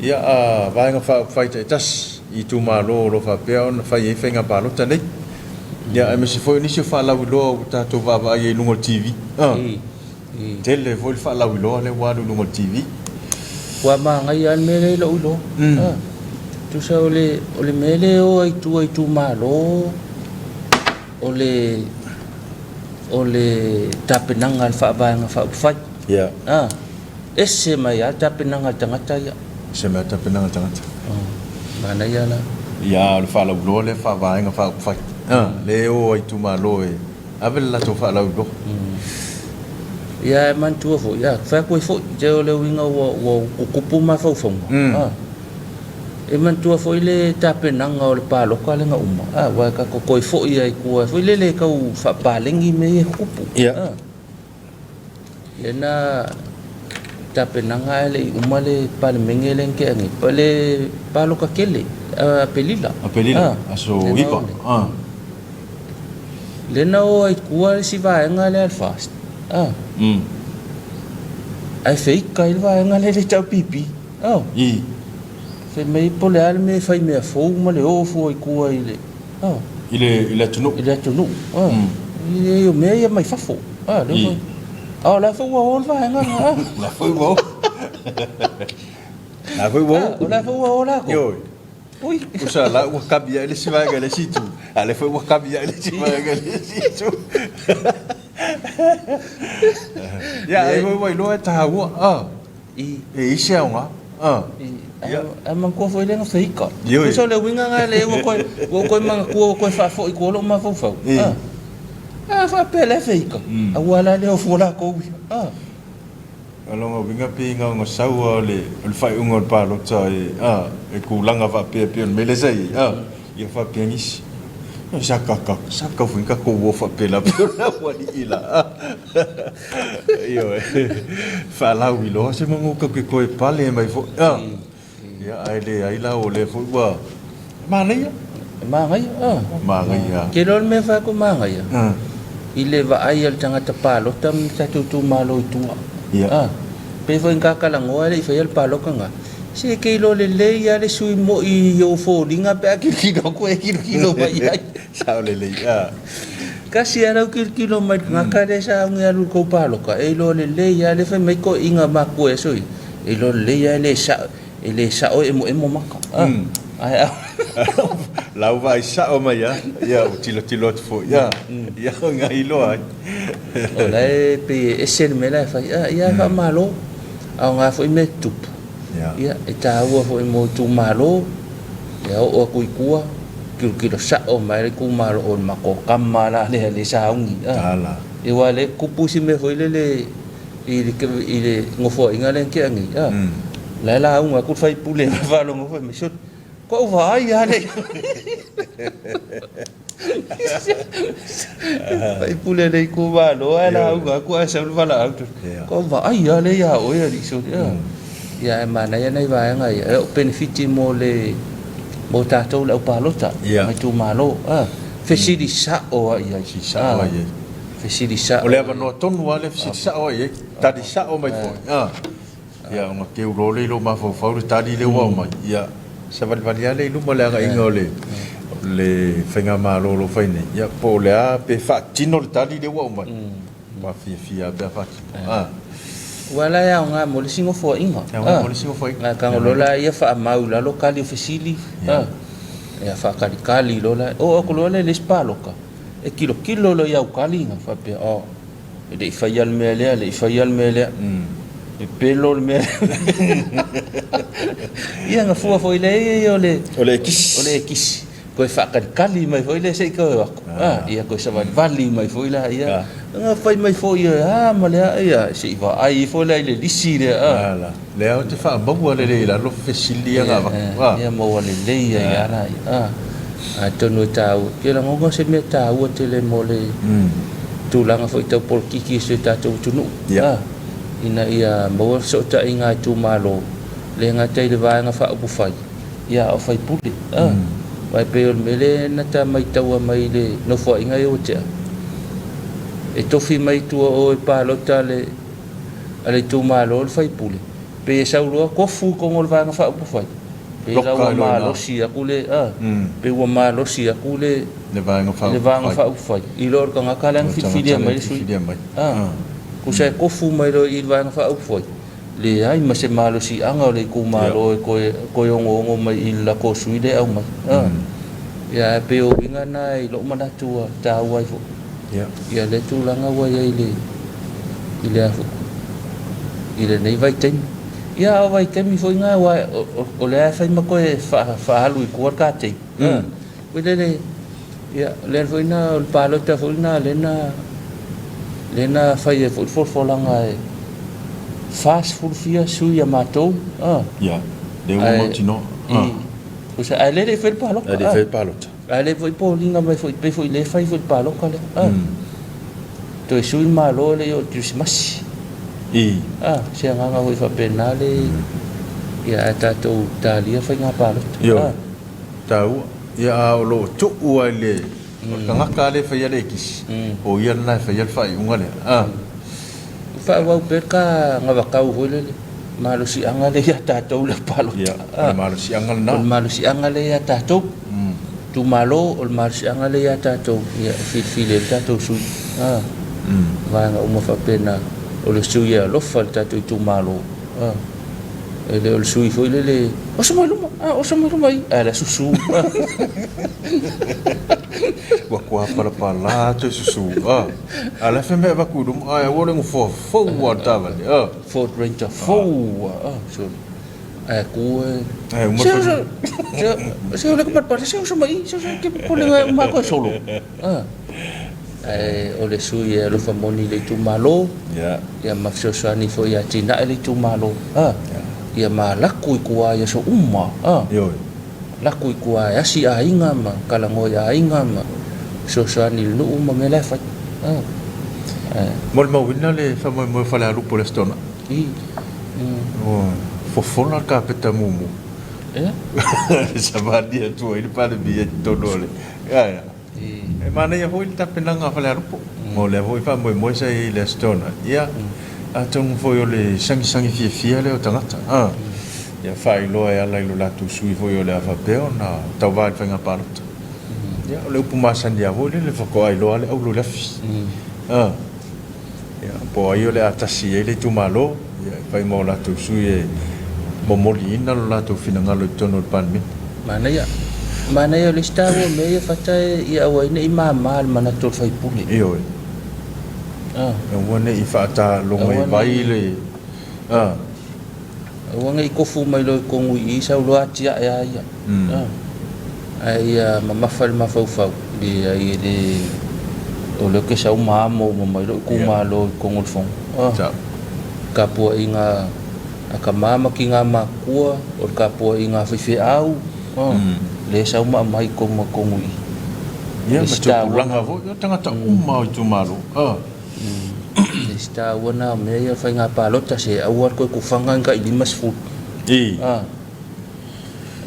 ia a Vaega Faaupufai taitasi i itumalo o lo o faapea ona fai ai faiga palota nei. Ia, aemaise foi o nisi o faalauiloa ua tatou vaavaai ai i luga o le TV. A, tele foi le faalauiloa lea ua alu i luga o le TV.
Ua manaia lava le mea lea i lou iloa. Tusa o le, o le mea lea e o ai i tua i itumalo, o le, o le tapenaga a le Faavaega Faaupufai.
Ia.
A, ese mai lava le tapenaga a le tagata ia.
Ese mai lava le tapenaga a le tagata.
Manaia la.
Ia, o le faalauiloa lea Faavaega Faaupufai. A, lea e o ai i itumalo e ave le latou faalauiloa.
Ia, e manatua foi, ia, fai atu ai foi, te o le uiga ua, ua tutupu mafaufauga. A. E manatua foi le tapenaga o le palota lea na uma, a, aua e tatou toe foi lava i tua foi lele e tau faapaleni mea ia e tutupu.
Ia.
A. Lea na tapenaga ae le i uma le Palemene lea na tea nei, le palota tele, Aperila.
Aperila, aso 9. A.
Lea na o ai i tua le isi vaega lea a le FAST, a. Ae feika ai le vaega lea e le tau PP. Oh.
I.
Fai mai po o le a le mea e fai mea fou ma le o fua i tua i le oh.
I le i le atunuu.
I le atunuu. Oh. I o mea ia mai fafo. Ah, lea foi. Ah, o la foi ua o le vaega lena.
Ah. La foi ua o. La foi ua o.
Ah, o la foi ua o lakou.
Ioe.
Ui.
Tusa la ua kami ai le isi vaega i le isi itu, a o lea foi ua kami ai le isi vaega i le isi itu. Ia, ai foi ua iloa e taua. Ah.
I.
E i se aoga.
A. I. Ae manatua foi lea na feika. Tusa o le uiga lena lea ua toe, ua ou toe manatua ua toe faafoi i tua lou mafaufau. A. A faapea la e feika, aua la le o fua latou ia. A.
O lona uiga pei na ona sau lava o le faaiuga o le palota e, a, e tulaga faapea e pei o le mea lea sa i ai, a, ia faapea nisi. Sa ka, ka, sa kau foi ka kou o faapela pei o le aualii la, a. Ioe, faalauiloa se manu kau ke koe pale mai foi. A, ia, ae leai la, o lea foi ua manaia.
E manaia, a.
Manaia.
Ke loa le mea e fai atu manaia, i le vaai a le tagata palota ma le tatou itumalo i tua.
Ia.
A, pei foi na ta talanoa e le i faia le palota lena, se e te iloa lelei lava le sui moi i ou foliga pe a tilotilo atu e tilotilo mai i ai.
Sao lelei, a.
Tasi lava lau tilotilo mai i le tagata lea sa augi alu i le tou palota, e iloa lelei lava lea fai mai toeaiina matua i aso ia, e iloa lelei lava e le sao, e le sao e emoemo maka. A, ae a.
Lau vaai sao mai lava, ia ua tilotilo atu foi, a, ia na iloa ai.
O la e pei e ese le mea la e fai, a, ia faamalo, aoga foi mea tutupu. Ia, e taua foi mo itumalo, ia oo atu i tua, tilotilo sao mai le itumalo o le matou tama la lea le sauni.
Tala.
Ia aua o lea e tupu si mea foi lele i le i le nofoaiga lea na tea nei, a, la e lauga atu le faipule ma faalogo foi mai, sole, ua ou vaai lava lea. Faipule o le itumalo ae lauga atu ae sau le valaau. Ua vaai lava lea ia oe alii sole. Ia ae manaia nai vaega ia. E oo penefiti mo le mo tatou le aupalota ma itumalo. Fesili sao lava i ai.
Fesili sao lava i ai.
Fesili sao.
O le avanoa tonu lava lea e fesili sao ai i ai. Tali sao mai foi. Ia, ona teu loa lea i lou mafaufau le tali lea ua aumai, ia, savalivali lava lea i luma le agaiga o le le faigamalo o lo o fai nei, ia, po o le a pe faatino le tali lea ua aumai. Ua fiafia lava pe a faatino. A.
Aua la e aoga mo le isi nofoaiga.
E aoga mo le isi nofoaiga.
A tago loa la ia faamau i lalo tali o fesili, ia faatalikali loa la. Oo atu loa lea i le isi palota, e tilotilo loa i au tali na faapea, oh, e le i faia le mea lea, e le i faia le mea lea. Pepelo le mea lea. Ia na fua foi lea ia o le...
O le ekisi.
O le ekisi. Toe faatalikali mai foi lea se i toe o atu. Ia toe savalivali mai foi la ia. Na fai mai foi ia a ma le a ia se i vaai ifo la i le lisi lea a.
Ala. Lea ou te faamaua lelei i lalo fesili ia na avatu.
Ia maua lelei ai lava la ia. Atonu e taua. Ou te lagona o se mea taua tele mo le tulaga foi tau polokiki o si o tatou atunuu. Ina ia maua fesootaiga a itumalo, le gata i le Vaega Faaupufai, ia a o faipule. Aua e pei o le mea lea na ta maitaua mai i le nofoaiga ia ua tea, e tofi mai tua o e palota a le itumalo le faipule, pei e sau loa tofu i totonu o le Vaega Faaupufai, pei la ua malosi atu le, pei ua malosi atu le Vaega Faaupufai i lo le tagata lea na filifilia mai le sui. Tusa e tofu mai loa i le Vaega Faaupufai, leai ma se malosiaga o le itumalo e toe ogoogo mai i le latou sui lea e aumai. Ia ae pei o uiga na i lou manatu ua taua ai foi. Ia lea tulaga ua i ai i le a foi, i lenei vaitaimi. Ia a o vaitaimi foi na aua o lea e fai ma toe faaalu i tua le ta tape. Foi lele, ia, o le foi na, o le palota foi na, lea na, lea na fai ai foi le folafolaga e 40 fia sui a matou.
Ah. Ia, lea ua mautinoa.
Ah. Tusa, ae lea le i fai le palota.
Ae le i fai le palota.
Ae lea foi poliga mai foi, pei foi lea fai foi le palota lea. Ah. Toe sui le Malo e le i oo i le Kerisimasi.
I.
Ah, se agaga foi faapena le, ia, ae tatou talia faiga palota.
Ioe. Ah. Taua. Ia a o lo o tuu lava i le o le tagata lava lea e faia le ekisi, o ia lena e faia le faaiuga lea. A.
Faaauau pea le ka gavatau foi lele, malosiaga lea ia tatou le palota.
Ia, o le malosiaga lena.
O le malosiaga lea ia tatou. Itumalo, o le malosiaga lea ia tatou, ia e filifili ai le tatou sui. A. Vaega uma faapena, o le sui e alofa i le tatou itumalo. A. E le o le sui foi lele, oso mai luma, ah, oso mai luma i, ae la susu.
Ua kua palapala atu e susu. Ah, a la fai mai avatu i luma, ae aua le nofoa fou lava o le taavale. Ah.
Ford Ranger fou lava. Ah, sole. Ae ku e.
Ae uma
Se, se, se o le ka se oso mai i, se oso ke popolega e uma koe solo. Ah. Ae o le sui e alofa moni i le itumalo, ia ma fesoasoani foi ia atinae le itumalo, ia ma laku i tua i aso uma, laku i tua e asi aiga ma talanoa i aiga ma fesoasoani i le nuu ma mea la e fai.
Molimauina le faamoemoe o Falealupo i le Aso Toonai. Ua fofola le kapeta mumu. E savali atu ai le Palemia i totonu o le. E manaia foi le tapenaga a Falealupo mo lea foi faamoemoe sa i ai i le Aso Toonai. Ia, atonu foi o le sagisagi fiafia lea o tagata, a, ia faailoa e ala i lo latou sui foi o le a faapea ona tauva i le faiga palota. Ia, o le upu masani lava foi lele, faatoa iloa lava le auro i le afi. A. Ia, po o ai o le a tasi i ai le itumalo, ia, e fai ma o latou sui e momoliina lo latou finagalo i totonu o le Palemene.
Manaia. Manaia o le isi taua o mea ia Fata e ia aua ai ne i mama le manatu o le sui usufono.
Ioe.
Ah.
Aua ne i faataaloga i vai le ah.
Aua ne i tofu mai loa i totonu i i sau loa atiae a ia. Ah. Ae ia mamafa i le mafaufau, leai e le, o lea ou te sau ma amo uma mai lou itumalo i totonu o le fono.
Sao.
Tapuaiga a tama ma tina matutua, o le tapuaiga a faifeau, lea e sau ma aumai i totonu totonu i i.
Ia, ma tupulaga foi, o tagata uma o itumalo.
Le isi taua na o mea ia o faiga palota, se aua le toe tufaga ni tai 50.
I.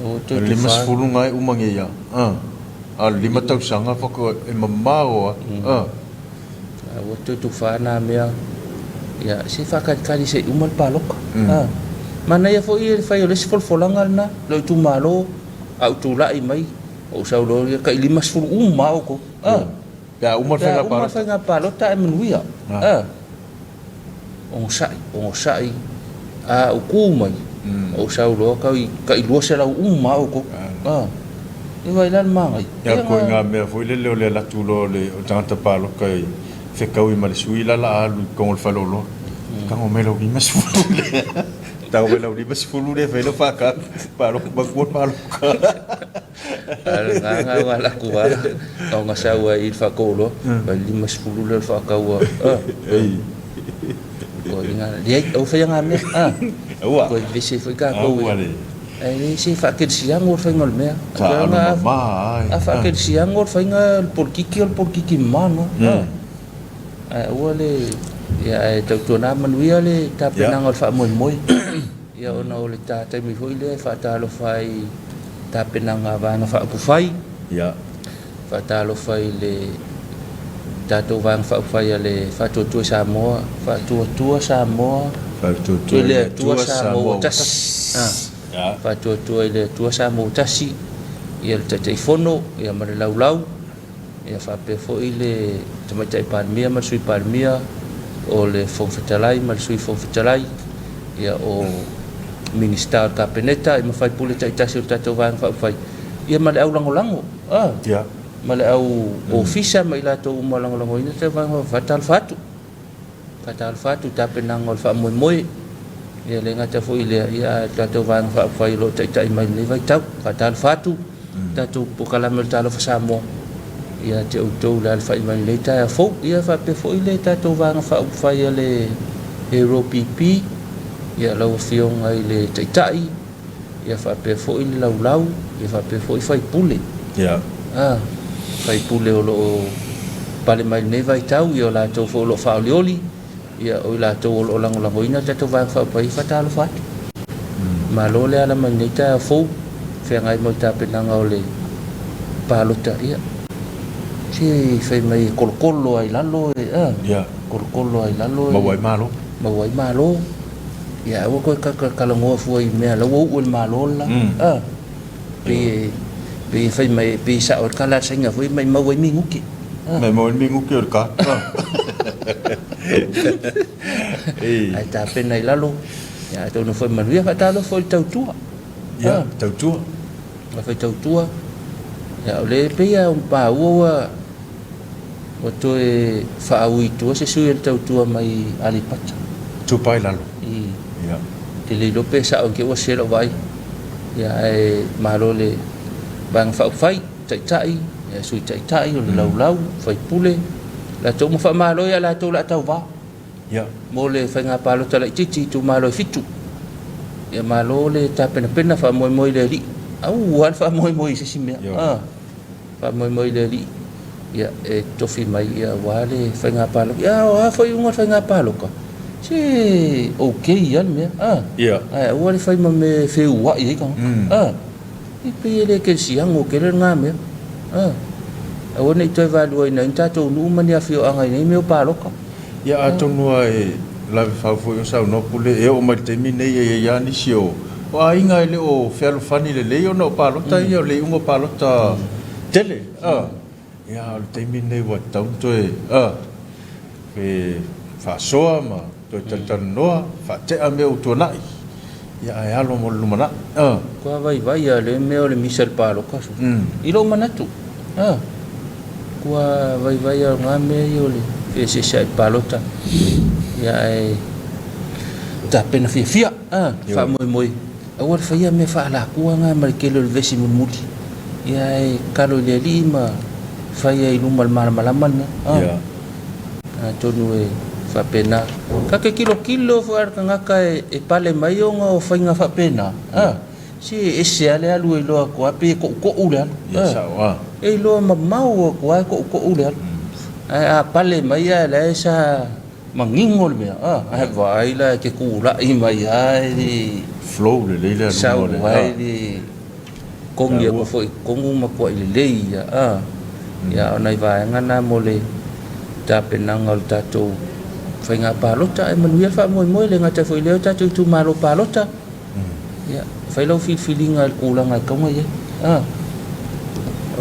O le 50 na e uma nei ia. A o le 5 tausaga faatoa e mamao atu.
Ua toe tufa na mea. Ia, se faatalitali se i uma le palota. Manaia foi le fai o le isi folafolaga lena, lou itumalo, a ou tulai mai, ou sau loa ia tai 50 uma lava outou.
Pe a uma le faiga palota.
Pe a uma le faiga palota ae manuia. Onosai, onosai, a ou tu mai, ou sau loa tau i tai 200 uma lava outou. A, e vaai la le manaia.
Ia, ko i ngā mea foi lele o le alu atu loa o le tagata paloka e fekaui ma le sui la la alu i totonu o le faleoloa. Tago mai lau 50 lea. Tago mai lau 50 lea e fai lau FK paloka matua le paloka.
A o lena na o alu atu lava na ona sau ai i le faatooloa, fai le 50 lea o le faatau a. Leai, aua faia na mea.
Aua.
Toe vevesi ai foi tatou.
Aua le.
Ae le se faakelisiano le faiga o le mea.
Sa alu mama ai.
A faakelisiano le faiga o le polokiki, o le polokiki mama lena. Ae aua le, ia ae tautuana manuia le tapenaga o le faamoemoe. Ia ona o le ta taimi foi lea e faatalofa ai i tapenaga a Vaega Faaupufai.
Ia.
Faatalofa i le tatou Vaega Faaupufai a le Faatuatua i Samoa, Faatuatua Samoa
Faatuatua
i le Atua Samoa ua tasi.
Ia.
Faatuatua i le Atua Samoa ua tasi, ia le Taitaifono ia ma le Laulau. Ia faapea foi le Tamaitai Palemia ma le Sui Palemia, o le Fofoga Fetalai ma le Sui Fofoga Fetalai, ia o Minisita o le Kapeneta ma sui usufono taitasi o le tatou Vaega Faaupufai, ia ma le au lagolago, a, ma le au ofisa ma i latou uma o lagolagoina le tatou Vaega Faaupufai. Faatalofa atu. Faatalofa atu i tapenaga o le faamoemoe, e le gata foi i lea, ae o le tatou Vaega Faaupufai o lo o taitai mai i lenei vaitau. Faatalofa atu i tatou polokalame o le Talofa Samoa ia te outou le alafai mai i lenei taeao fou. Ia faapea foi le tatou Vaega Faaupufai a le AROPP, ia lau Afioga i le Taitai, ia faapea foi le laulau, ia faapea foi faipule.
Ia.
A, faipule o lo o pale mai lenei vaitau, ia o latou foi o lo o faaolioli, ia o i latou o lo o lagolagoina le tatou Vaega Faaupufai, ia faatalofa atu. Malo le ala mai lenei taeao fou, feagai mo le tapenaga o le palota, ia, se fai mai e kolokolo lava i lalo e, a,
Ia.
kolokolo lava i lalo e.
Maua ai malo.
Maua ai malo. Ia aua koe talanoa fua i mea la ua uu e le Malo le la. A, pei e, pei e fai mai, pei e sao ai le tala a le Saina foi, maimau ai minute.
Maimau ai minute o le ka.
Ae tapena i lalo, ia atonu foi manuia. Faatalofa foi i le tautua.
Ia, tautua.
Le fai tautua. Ia, o lea e pei lava ua maua ua Ua toe faaui i tua se sui o le tautua mai Aleipata.
Itupa i lalo.
I.
Ia.
Te le iloa pe sao i te ua sese lau vaai. Ia ae malo le Vaega Faaupufai, Taitai, ia Sui Taitai, o le Laulau, Faipule, latou uma faamalo ia latou la tauva.
Ia.
Mo le faiga palota laitiiti i itumalo e fitu. Ia malo le tapenapena faamoemoe i le Alii. Aua le faamoemoe i se isi mea.
Ia.
Faamoemoe i le Alii ia e tofi mai ia aua le faiga palota. Ia o a foi iuga o le faiga palota, se ok lava le mea, a?
Ia.
Ae aua le fai ma mea e feuai ai tagata, a? E pei e le kerisiano tele lena mea, a? Aua ne i toe vaeluaina ai ni tatou nuu ma ni afioaga i nei mea o palota.
Ia atonu lava e lave fau foi o saunoa Pule, e oo mai i le taimi nei e i ai lava nisi o aiga e le o fealofani lelei ona o palota ia, o le iuga o palota tele. A, ia a o le taimi lenei ua tatau ona toe a, pe faasoa ma toe talatalanoa, faatea mea ua tuanai, ia ae alo mo le lumanai. A.
Matua vaivai lava lea mea o le misa i le palota. I lou manatu, a. Ua vaivai lava o na mea ia o le feeseeseai palota, ia ae tapena fiafia a, faamoemoe aua le faia mea faalatua na ma le tele o le vesi mulimuli, ia ae tatalo i le Alii ma faia i luma o le malamalama le mea a. Atonu e faapena. Ta te tilotilo foi a le tagata e pale mai ona o faiga faapena a. Se e ese lava le alu e iloa atu lava pei e to'uto'u le alu.
Ia sao a.
E iloa mamao atu lava e to'uto'u le alu. Ae a pale mai ae la e sa manino le mea, a, ae vaai la e te tula'i mai lava e le.
Flow lelei le aluga o le.
Sau ai le kogi atu foi i totonu ma matuai lelei ia, a. Ia a o nai vaega na mo le tapenaga o le tatou faiga palota ae manuia le faamoemoe, e le gata foi i lea o tatou itumalo palota. Ia, fai lau filifiliga i le tulaga e tatau ona i ai. A,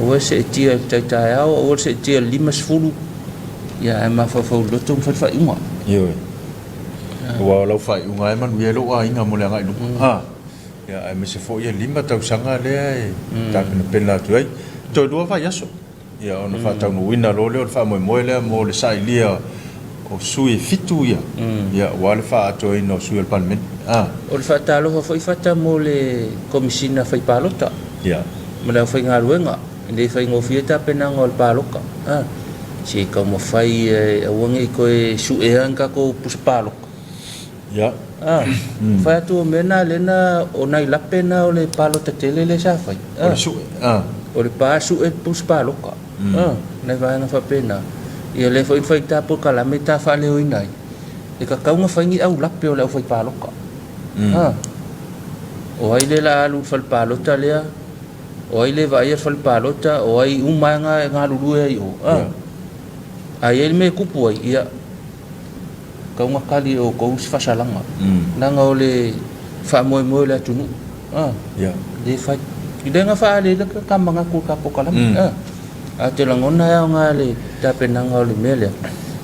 aua le seetia i le tai taeao, aua le seetia i le 50, ia ae mafaufau i le loto ma fai le faaiuga.
Ioe. Aua o lau faaiuga lava e manuia ai lou aiga mo le agai i luma. Ia, aemaise foi e 5 tausaga lea e tapenapena atu ai. Toe 2 vaiaso, ia ona faataunuuina loa lea o le faamoemoe lea mo le sailia o sui e 7 ia, ia aua le faaatoaina o sui o le Palemene.
O le faatalofa foi Fata mo le Komesina Fai Palota ma le aufaigaluega. E le faigofie tapenaga o le palota. Se i taumafai e aua ne i toe suea ni tatou pusa palota. Fai atu o mea na lea na, o nai lape na o le palota tele lea sa fai.
O le sue.
O le pa sue pusa palota. Nai vaega faapena. Ia lea foi na fai ta polokalame ta faaleoina ai, e tatau ona fai ni aulape o le aufaipalota. O ai lea o le a alu i le fale palota lea, o ai le vaaia le fale palota, o ai uma lava e galulue ai i o. A i ai le mea e tupu ai, ia, tatau ona tali e outou se faasalaga, leaga o le faamoemoe o le atunuu, lea e fai. I lea na faaali ai le ta manatu i le ta polokalame. Ae ou te lagona e aoga le tapenaga o le mea lea,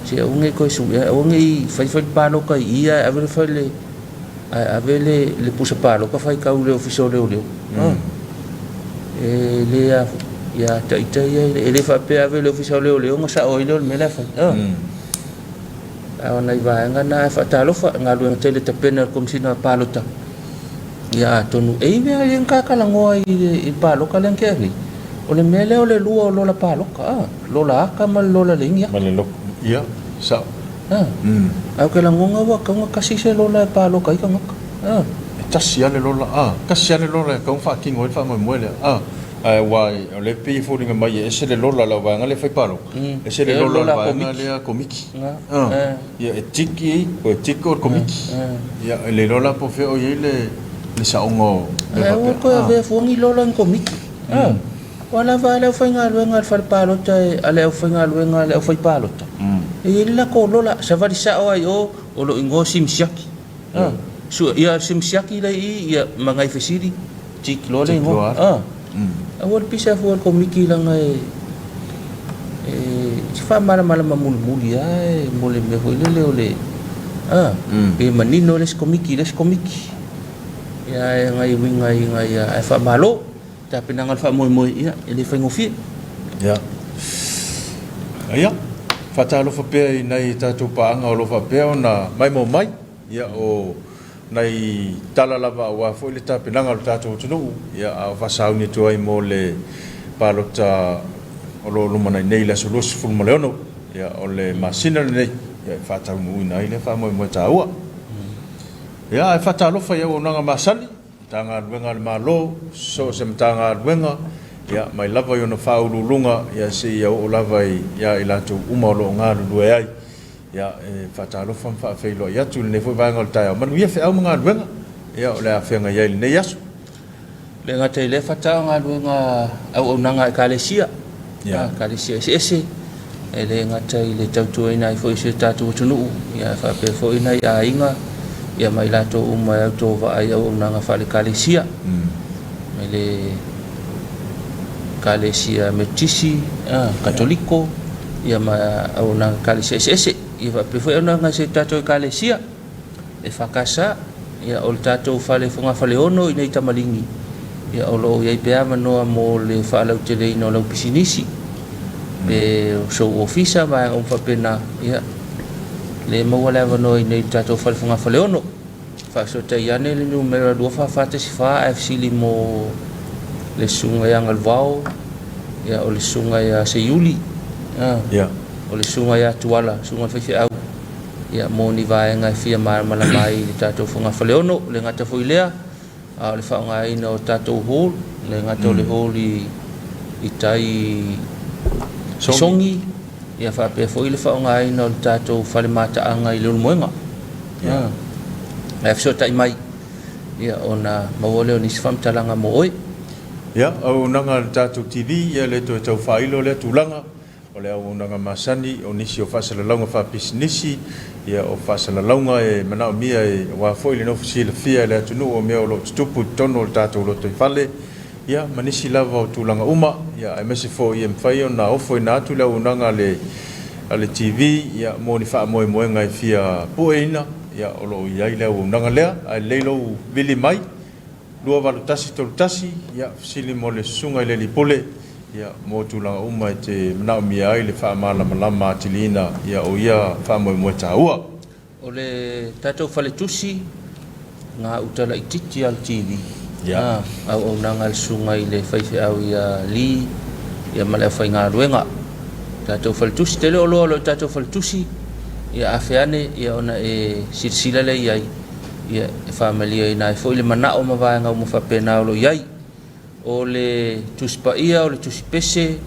se aua ne i toe suia, aua ne i fai fai le palota i i ae ave le fale ae ave le pusa palota faitau i le ofisa o leoleo. E le a ia ita ia e le faapea ave le ofisa o leoleo ona sao ai lea o le mea la e fai. A o nai vaega na e faatalofa galuega tele tapena e le Komesina Palota. Ia atonu e i mea e na talanoa i le palota lea na tea nei. O le mea lea o le lua o lola palota, lola aka ma le lola le iniata.
Ma le loko, ia, sao.
Ae ou te lagona ua tatau ona tasi se lola e palota ai tagata.
E tasi lava le lola, tasi lava le lola e tatau ona faatino ai le faamoemoe lea. Ae aua o lea e pei e foliga mai e ese le lola a le auvaega lea e fai palota, ese le lola a le vaega lea komiti. Ia e tiki, o e tiki o le komiti. Ia e le iloa la po o fea o i ai le saoga o
mea faapea. Aua toe avea fua ni lola ni komiti. Ua lava a le aufaigaluega a le fale palota a le aufaigaluega a le aufaipalota, e i ai le latou lola, savali sao lava i o, o lou igoa Simsiaki. Ia Simsiaki lea i i, ia ma nai fesili, tiki loa le igoa. Aua le pisa fua i le komiti leaga e se faamalamalama mulimuli lava e mo le mea foi lele o le e manino le isi komiti i le isi komiti. Ia ae nai uiga i nai ae faamalo. Tapenaga o le faamoemoe, ia, e le faigofie.
Ia. Ia, faatalofa pea i nai tatou paaga o lo o faapea ona maimoa mai, ia, o nai tala lava aua foi le tapenaga o le tatou atunuu, ia, a o faasauni atu ai mo le palota o lo o lumanai nei i le aso 26, ia, o le masina lenei, ia, e faataunuuina ai lea faamoemoe taua. Ia, ae faatalofa i auaunaga masani. Matagaluega a le Malo, so o se Matagaluega, ia, mai lava i ona faauluuluga, ia, seia oo lava ia i latou uma o lo o galulue ai. Ia, e faatalofa ma faafeiloai atu i lenei foi vaega o le taeao. Manuia feau ma galuega, ia, o le a feagai ai i lenei aso.
E le gata i lea fata o galuega auaunaga a Ekalesia, Ekalesia eseese, e le gata i le tautuaina ai foi o si o tatou atunuu, ae faapea foi nai aiga ma i latou uma e autovaa i auaunaga faale-Ekalesia, mai le Ekalesia Metotisi, Katoliko, ma auaunaga Ekalesia eseese. Ia faapea foi auaunaga a si o tatou Ekalesia. EFKS, ia, o le tatou fale fogafaleono i nei tamaligi, ia, o lo o i ai pea avanoa mo le faalauteleina o lau pisinisi, pe o sou ofisa, vaega uma faapena, ia, le maua le avanoa i nei i le tatou fale fogafaleono. Faafesootai ane le numera 2414 ae fesili mo le susuga ia Galuvao, ia, o le susuga ia Seiuli, o le susuga ia Tuala, susuga i le faifeau. Ia, mo ni vaega e fia malamalama ai i le tatou fogafaleono, e le gata foi i lea, a o le faaaogaina o tatou hall, e le gata o le hall i tai i Sogi, ia faapea foi le faaaogaina o le tatou fale mataaga i Leulumoega. Ae fesootai mai, ia, ona maua lea o nisi faamatalaga mo oe.
Ia, auaunaga a le tatou TV, ia le toe tau faailo lea tulaga. O le auaunaga masani, o nisi o faasalalauga faapisinisi, ia, o faasalalauga e manaomia e, aua foi le nofo silafia e le atunuu o mea o lo o tutupu i totonu o le tatou lotoifale, ia, ma nisi lava o tulaga uma, ia, aemaise foi e mafai ona ofoina atu le auaunaga a le, a le TV, ia, mo ni faamoemoega e fia pueina, Ia, o lo o i ai le auaunaga lea, ae lelei lou vili mai, 28131, ia, fesili mo le Susuga i le Alii Pule, ia, mo tulaga uma e te manaomia ai le faamalamalama atiliina, ia, o ia faamoemoe taua.
O le tatou faletusi, gauta laitiiti lava o le TV, a, auaunaga a le susuga i le faifeau ia Lee ia ma le aufaigaluega. Tatou faletusi, tele oloa o lo o i le tatou faletusi, ia afe ane ia ona e silasila lea i ai, ia e faamalieina ai foi le manao ma vaega uma faapena o lo o i ai. O le Tusi Paia, o le Tusi Pese,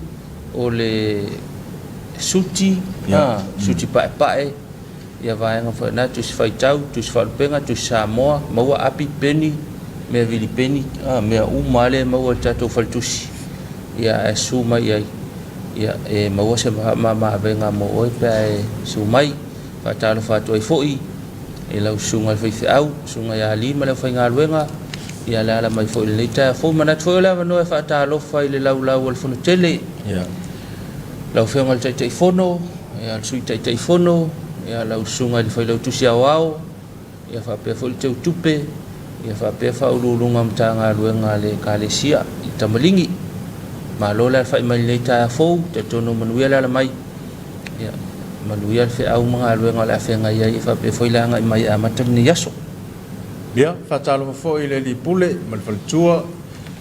o le Suti, a, Suti Paepae, ia vaega foi na, Tusi Faitau, Tusi Faalupega, Tusi Samoa, maua api, peni, mea vili peni, a, mea uma lava lea e maua i le tatou faletusi, ia ae susu mai i ai, ia e maua se faamama-avega mo oe pe a e susu mai. Faatalofa atu ai foi i lau susuga i le faifeau, susuga ia Ali ma le aufaigaluega, ia le ala mai foi i lenei taeao fou. Manatu foi o le avanoa e faatalofa i le laulau a le Fono Tele, lau Afioga i le Taitaifono, ia le Sui Taitaifono, ia lau susuga i le Failautusi Aoao, ia faapea foi le Teutupe, ia faapea Faauluuluga o Matagaluega a le Ekalesia i Tamaligi. Malo le alafai mai i lenei taeao fou, talitonu manuia le ala mai. Ia, manuia le feau ma galuega o le a feagai ai faapea foi le agai mai e amata lenei aso.
Ia, faatalofa foi i le Alii Pule ma le faletua,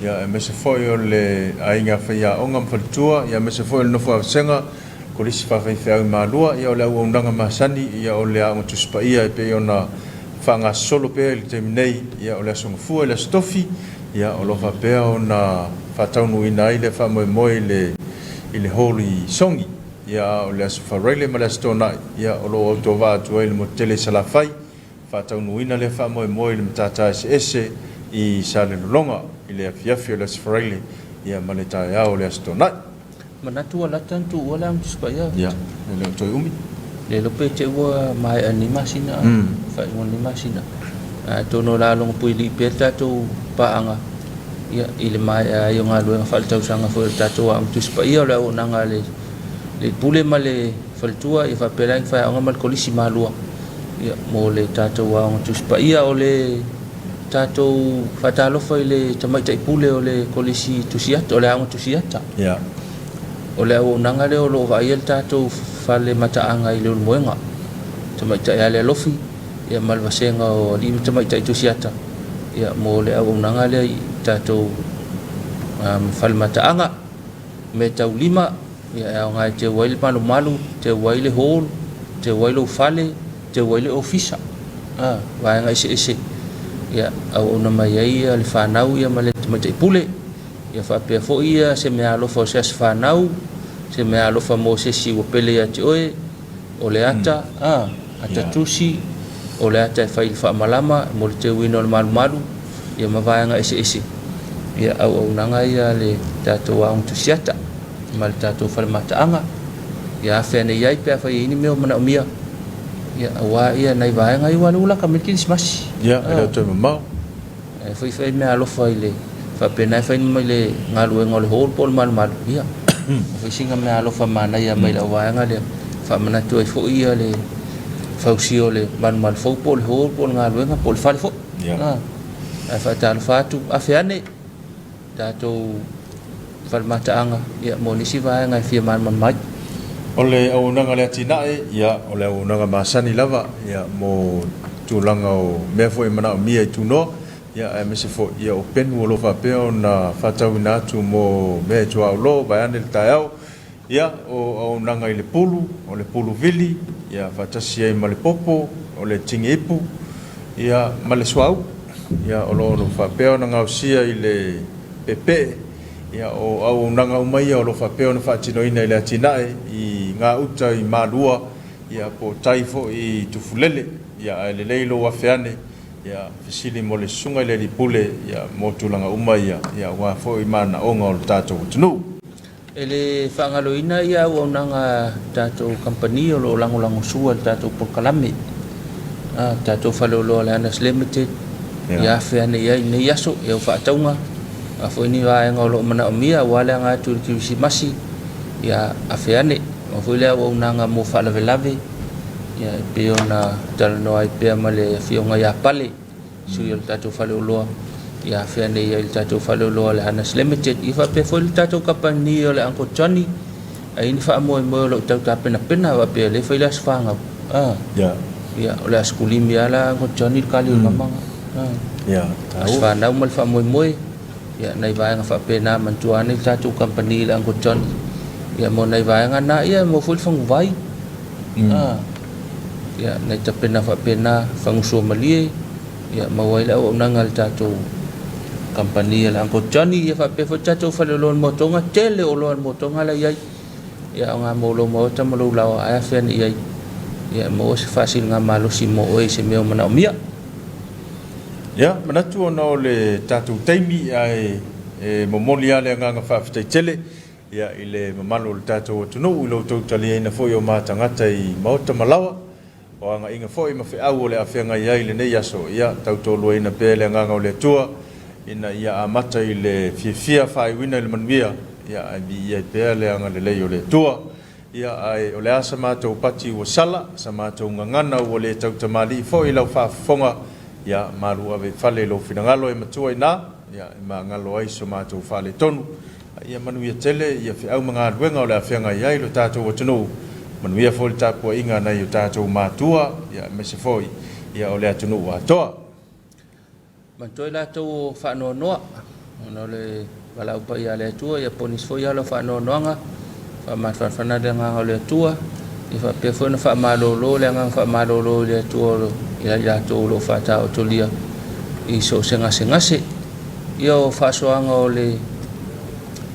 ia, aemaise foi o le aiga faiaoga ma faletua, ia, aemaise foi o le nofo a vasega, Kolisi Faafaifeau i Malua, ia, o le auaunaga masani, ia, o le Aoga Tusi Paia e pei ona faagasolo pea i le taimi nei, ia, o le Aso Gafua i le Aso Tofi, ia, o lo o faapea ona faataunuuina ai lea faamoemoe i le i le hall i Sogi, ia, a o le Aso Faraile ma le Aso Toonai, ia, o lo o autovaa atu ai i le motu tele i Salafai, faataunuuina lea faamoemoe i le matata eseese i Salelologa i le afiafi o le Aso Faraile, ia, ma le taeao o le Aso Toonai.
Manatu ua lata ona tuua le Aoga Tusi Paia.
Ia, e le o toe umi.
Le iloa pe te i ua maea i lenei masina, faaiuga o lenei masina. Atonu o le a logopuilii pea le tatou paaga ia, i le maea ai o galuega faaletausaga foi o le tatou Aoga Tusi Paia, o le auaunaga a le Pule ma le Faletua, ia faapea le Aiga Faiaoga ma le Kolisi Malua, ia, mo le tatou Aoga Tusi Paia. O le tatou faatalofa i le tamaitai pule o le Kolisi Tusiata, o le Aoga Tusiata.
Yeah.
O le auaunaga lea o lo o vaaia le tatou fale mataaga i Leulumoega. Tamaitai Ale Alofi ia ma le vasega o alii ma tamaitai Tusiata ia mo le auaunaga lea i tatou um, fale mataaga. Mea taulima ia e aoga e teu ai le malumalu, teu ai le hall, teu ai lou fale, teu ai le ofisa. A, vaega eseese ia auauna mai ai ia le fanau ia ma le tamaitai pule. Ia faapea foi ia se meaalofa o se aso fanau, se meaalofa mo se isi ua pele ia te oe, o le ata, a, ata tusi, o le ata e fai i le faamalama mo le teuina o le malumalu, ia ma vaega eseese. Ia auaunaga ia a le tatou aoga tusiata ma le tatou fale mataaga. Ia afea nei ai pe afai e i ai ni mea o manaomia, ia aua ia nai vaega ia aua o lea ua laka mai le Kerisimasi.
Ia, e le o toe mamao.
E fai fai meaalofa i le faapena e fai mai le galuega o le hall po o le malumalu, ia e fai sina meaalofa manaia mai lau vaega lea faamanatu ai foi ia le fausia o le malumalu fou po o le hall po o le galuega po o le fale foi. Yeah. Ae faatalofa atu, afe ane tatou fale mataaga ia mo nisi vaega e fia malamalama ai.
O le auaunaga a le atinae, ia, o le auaunaga masani lava, ia, mo tulaga o mea foi e manaomia i Tunoa, ia, aemaise foi, ia, o penu o lo o faapea ona faatauina atu mo mea e tuaaulo, vaeane le taeao, ia, o auaunaga i le pulu, o le pulu vili, ia, faatasi ai ma le popo, o le tigi ipu, ia, ma le suauu, ia, o lo o faapea ona gaosia i le peepee, ia, o auaunaga uma ia o lo o faapea ona faatinoina i le atinae i gauta i Malua, ia, po o tai foi i Tufulele, ia, ae lelei lou afe ane, ia, fesili mo le Susuga i le Alii Pule, ia, mo tulaga uma ia, ia, aua foi manaoga o le tatou atunuu.
E le faagaloina ia auaunaga a tatou kamupani o lo o lagolagosua i le tatou polokalame, a tatou faleoloa o le Anas Limited, ia afe ane i ai i lenei aso i au faatauga, o a foi ni vaega o lo o manaomia aua le aga atu i le Kerisimasi, ia afe ane. O a foi le auaunaga mo faalavelave, Ia, e pei ona talanoa ai pea ma le Afioga ia Pale, sui o le tatou faleoloa, ia afea nei ai le tatou faleoloa o le Hanas Limited, ia faapea foi le tatou kamupani o le Uncle Johnny, a i ai ni faamoemoe o lo o tau tapenapena faapea o lea e fai le aso fanau. A.
Ia.
Ia, o le aso kulimi lava la Uncle Johnny le kali o le mamaga. A.
Ia,
Aso
taua.
fanau ma le faamoemoe. Ia, nai vaega faapena manatua ane le tatou kamupani i le Uncle Johnny. Ia, mo nai vaega na, ia, maua foi le faguvai. A. Ia, nai tapena faapena, fagusua malie, ia, maua ai le auaunaga a le tatou kamupani a le Uncle Johnny. Ia, faapea foi le tatou faleoloa o le Motoga, tele oloa a le Motoga la e i ai. Ia, aoga mo lou maota ma lou laoa, ae a fea ane i ai. Ia, maua se faasiligamalosi mo oe i se mea o manaomia.
Ia, manatu ona o le tatou taimi, ae e momoli lava le agaga faafetai tele ia, i le mamalu o le tatou atunuu i lo outou taliaina foi o ma tagata i maota ma laoa, o agaiga foi ma feau o le a feagai ai i lenei aso. Ia, tautoaluaina pea le agaga o le Atua ina ia amata i le fiafia faaiuina i le manuia, ia, ae viia ai pea le agalelei o le Atua. Ia, ae o le a sa matou pati ua sala, sa matou gagana ua le tautamalii foi i lau faafofoga, ia, malu ave i fale i lou finagalo e matua i ina, ia, e magalo ai so matou faaletonu. A ia manuia tele ia feau ma galuega o le a feagai ai lo tatou atunuu, manuia foi le tapuaiga a nai o tatou matua, ia, aemaise foi, ia, o le atunuu atoa.
Manatua i latou o faanoanoa, ona o le valaau paia a le Atua, ia po o nisi foi ala o faanoanoaga, faamafanafana le agaga o le Atua, ia faapea foi ona faamalolo le agaga faamalolo i le Atua ia i latou o lo o faataotolia i so o se gasegase. Ia o faasoaga o le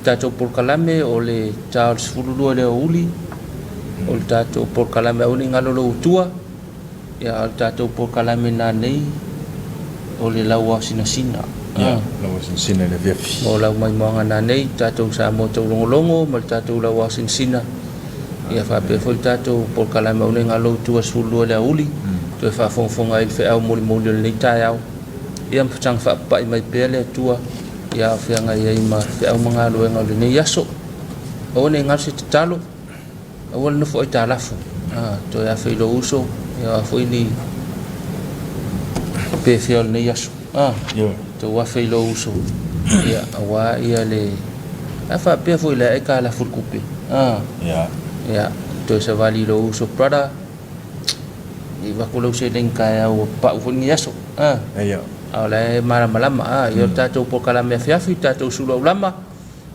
tatou polokalame o le ta o le 12 i le aoauli, o le tatou polokalame aua ne i galo lou Atua, Ia, a o le tatou polokalame nanei, o le lauao sinasina.
Ia, lauao sinasina i le afiafi.
Mo lau maimoaga nanei, tatou Samoa taulogologo ma le tatou lauao sinasina. Ia faapea foi le tatou polokalame aua ne i galo i tua 12 i le aoauli, toe faafogafoga ai i le feau molimoli o lenei taeao. Ia ma fataga faapapai mai pea le Atua ia a o feagai ai ma feau ma galuega o lenei aso. Aua ne i galo se tatalo. Aua le nofo aitalafu, toe afe i lou uso, ia o a foi ni pefea o lenei aso. Tou afe i lou uso, ia aua ia le... A faapea foi le aitalafu le tupe. Ia, toe savali i lou uso, brother, i vaku lau seleni taeao ua pau foi lenei aso. A o la e malamalama. Ia o le tatou polokalame afiafi, tatou sulu aulama,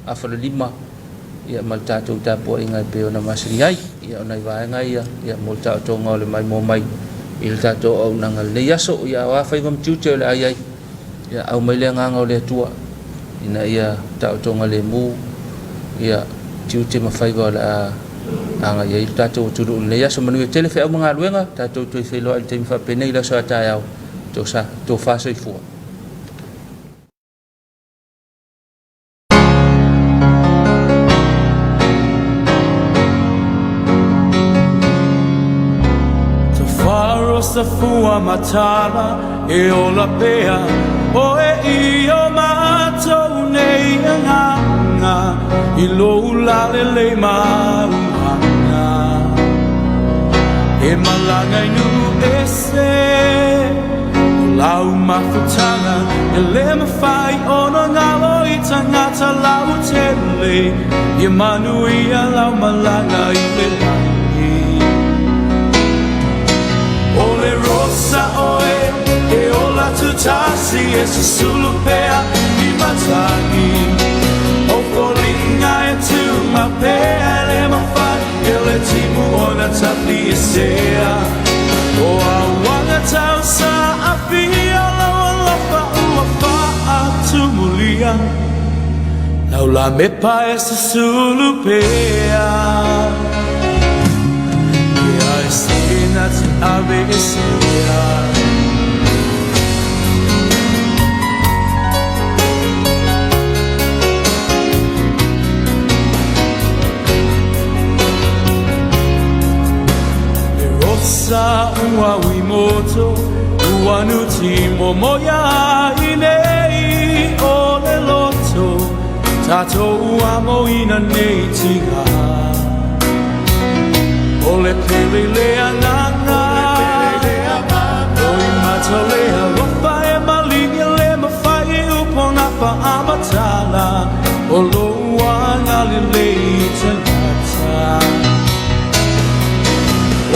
afa le lima ia ma le tatou tapuaiga e pei ona masani ai. Ia o nai vaega ia, ia mo le taotoga o le maimoa mai i le tatou auaunaga i lenei aso. Ia o a faiva ma tiute o le a i ai, ia aumai le agaga o le Atua ina ia taotoga lemu ia tiute ma faiva o le a agai ai le tatou atunuu i lenei aso. Manuia tele feau ma galuega, tatou toe feiloai i le taimi faapenei i le aso a taeao. Tofa soifua.
Safua matala e ola pea oe i o matou nei agaga i lou lalelei mauaga e malaga i nuu ese o lau mafutaga e le mafai ona galo i tagata lautele ia manuia lau malaga i le lagi. O le rosa oe e ola tutasi e susulu pea i matagi O foliga e tumau pea e le mafai e le timu ona tapi esea O auaga tau saafia lau alofa ua faatumulia Lau lamepa e susulu pea Ke ai sina te ave esea Le rosa ua uimoto ua nuti momoia i nei o le loto tatou ua moina nei tiga O O le pele le agaga O i mata le alofa e maligi le mafai i upu na faamatala O lou agalelei i tagata.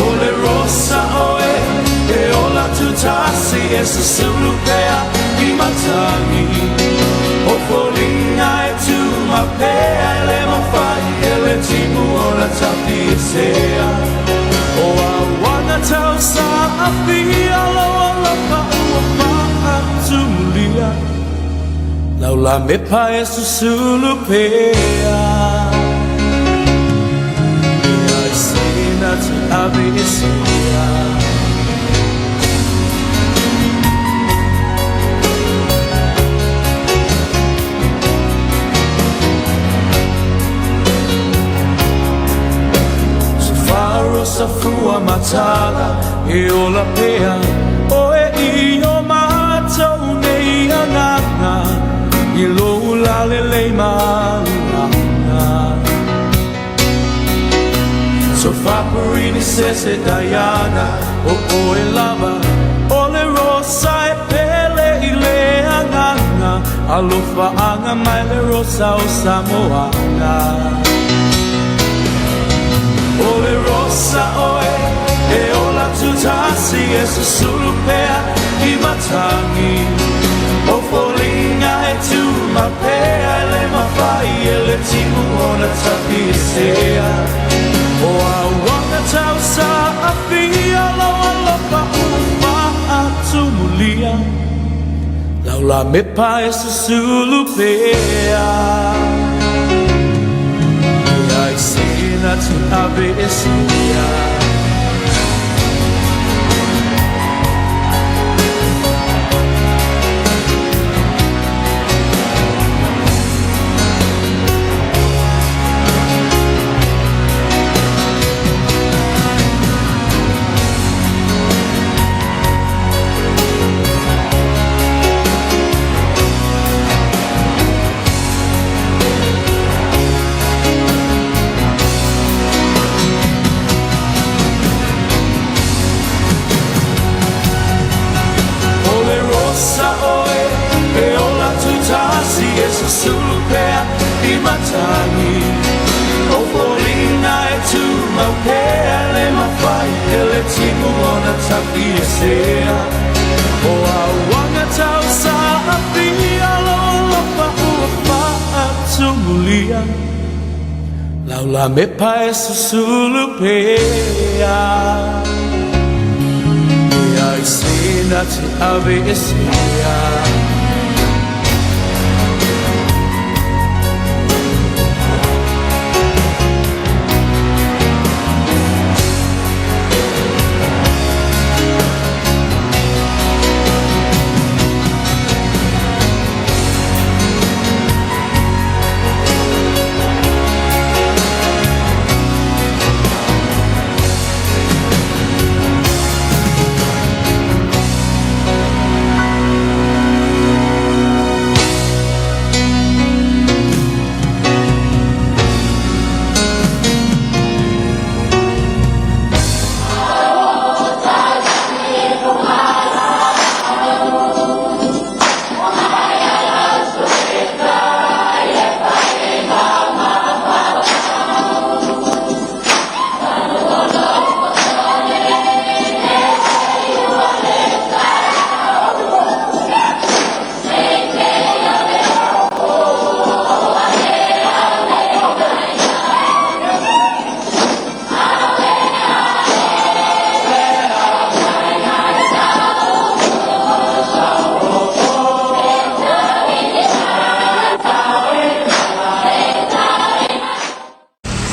O le rosa oe e ola tutasi e susulu pea i matagi O foliga e tumau pea e le mafai e le timu ona tafiesea O auauna tausaafia lou alofa ua faatumulia Laulamepa e susulu pea E leai se na te aveesea. Sofa fua matala e ola pea Oe i o matou nei agaga I lou lalelei maluaga. Sofa Pinisese Diana O oe lava O le rosa e pele i le agaga Alofaaga mai le rosa o Samoaga. O le rosa oe e ola tutasi e susulu pea i matagi O foliga e tumau pea e le mafai e le timu ona tafiesea O auauna tausaafia lou alofa ua faatumulia Laulamepa e susulu pea E leai se na te aveesea. O le rosa oe e ola tutasi e susulu pea i matagi O foliga e tumau pea e le mafai e le timu ona tafiesea O auauna tausaafia lou alofa ua faatumulia Laulamepa e susulu pea E leai se na te aveesea.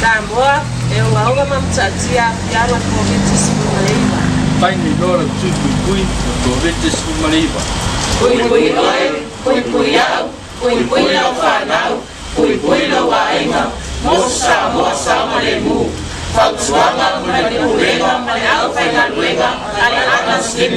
Samoa, e ogaoga ma matautia aafiaga o le Koviti-19.
Fai nei loa lau tui puipui o Koviti-19.
Puipui oe, puipui au, puipui lau fanau, puipui lou aiga, mo se Samoa saogalemu. Fautuaga mai le Pulega ma le Aufaigaluega a le Arnold.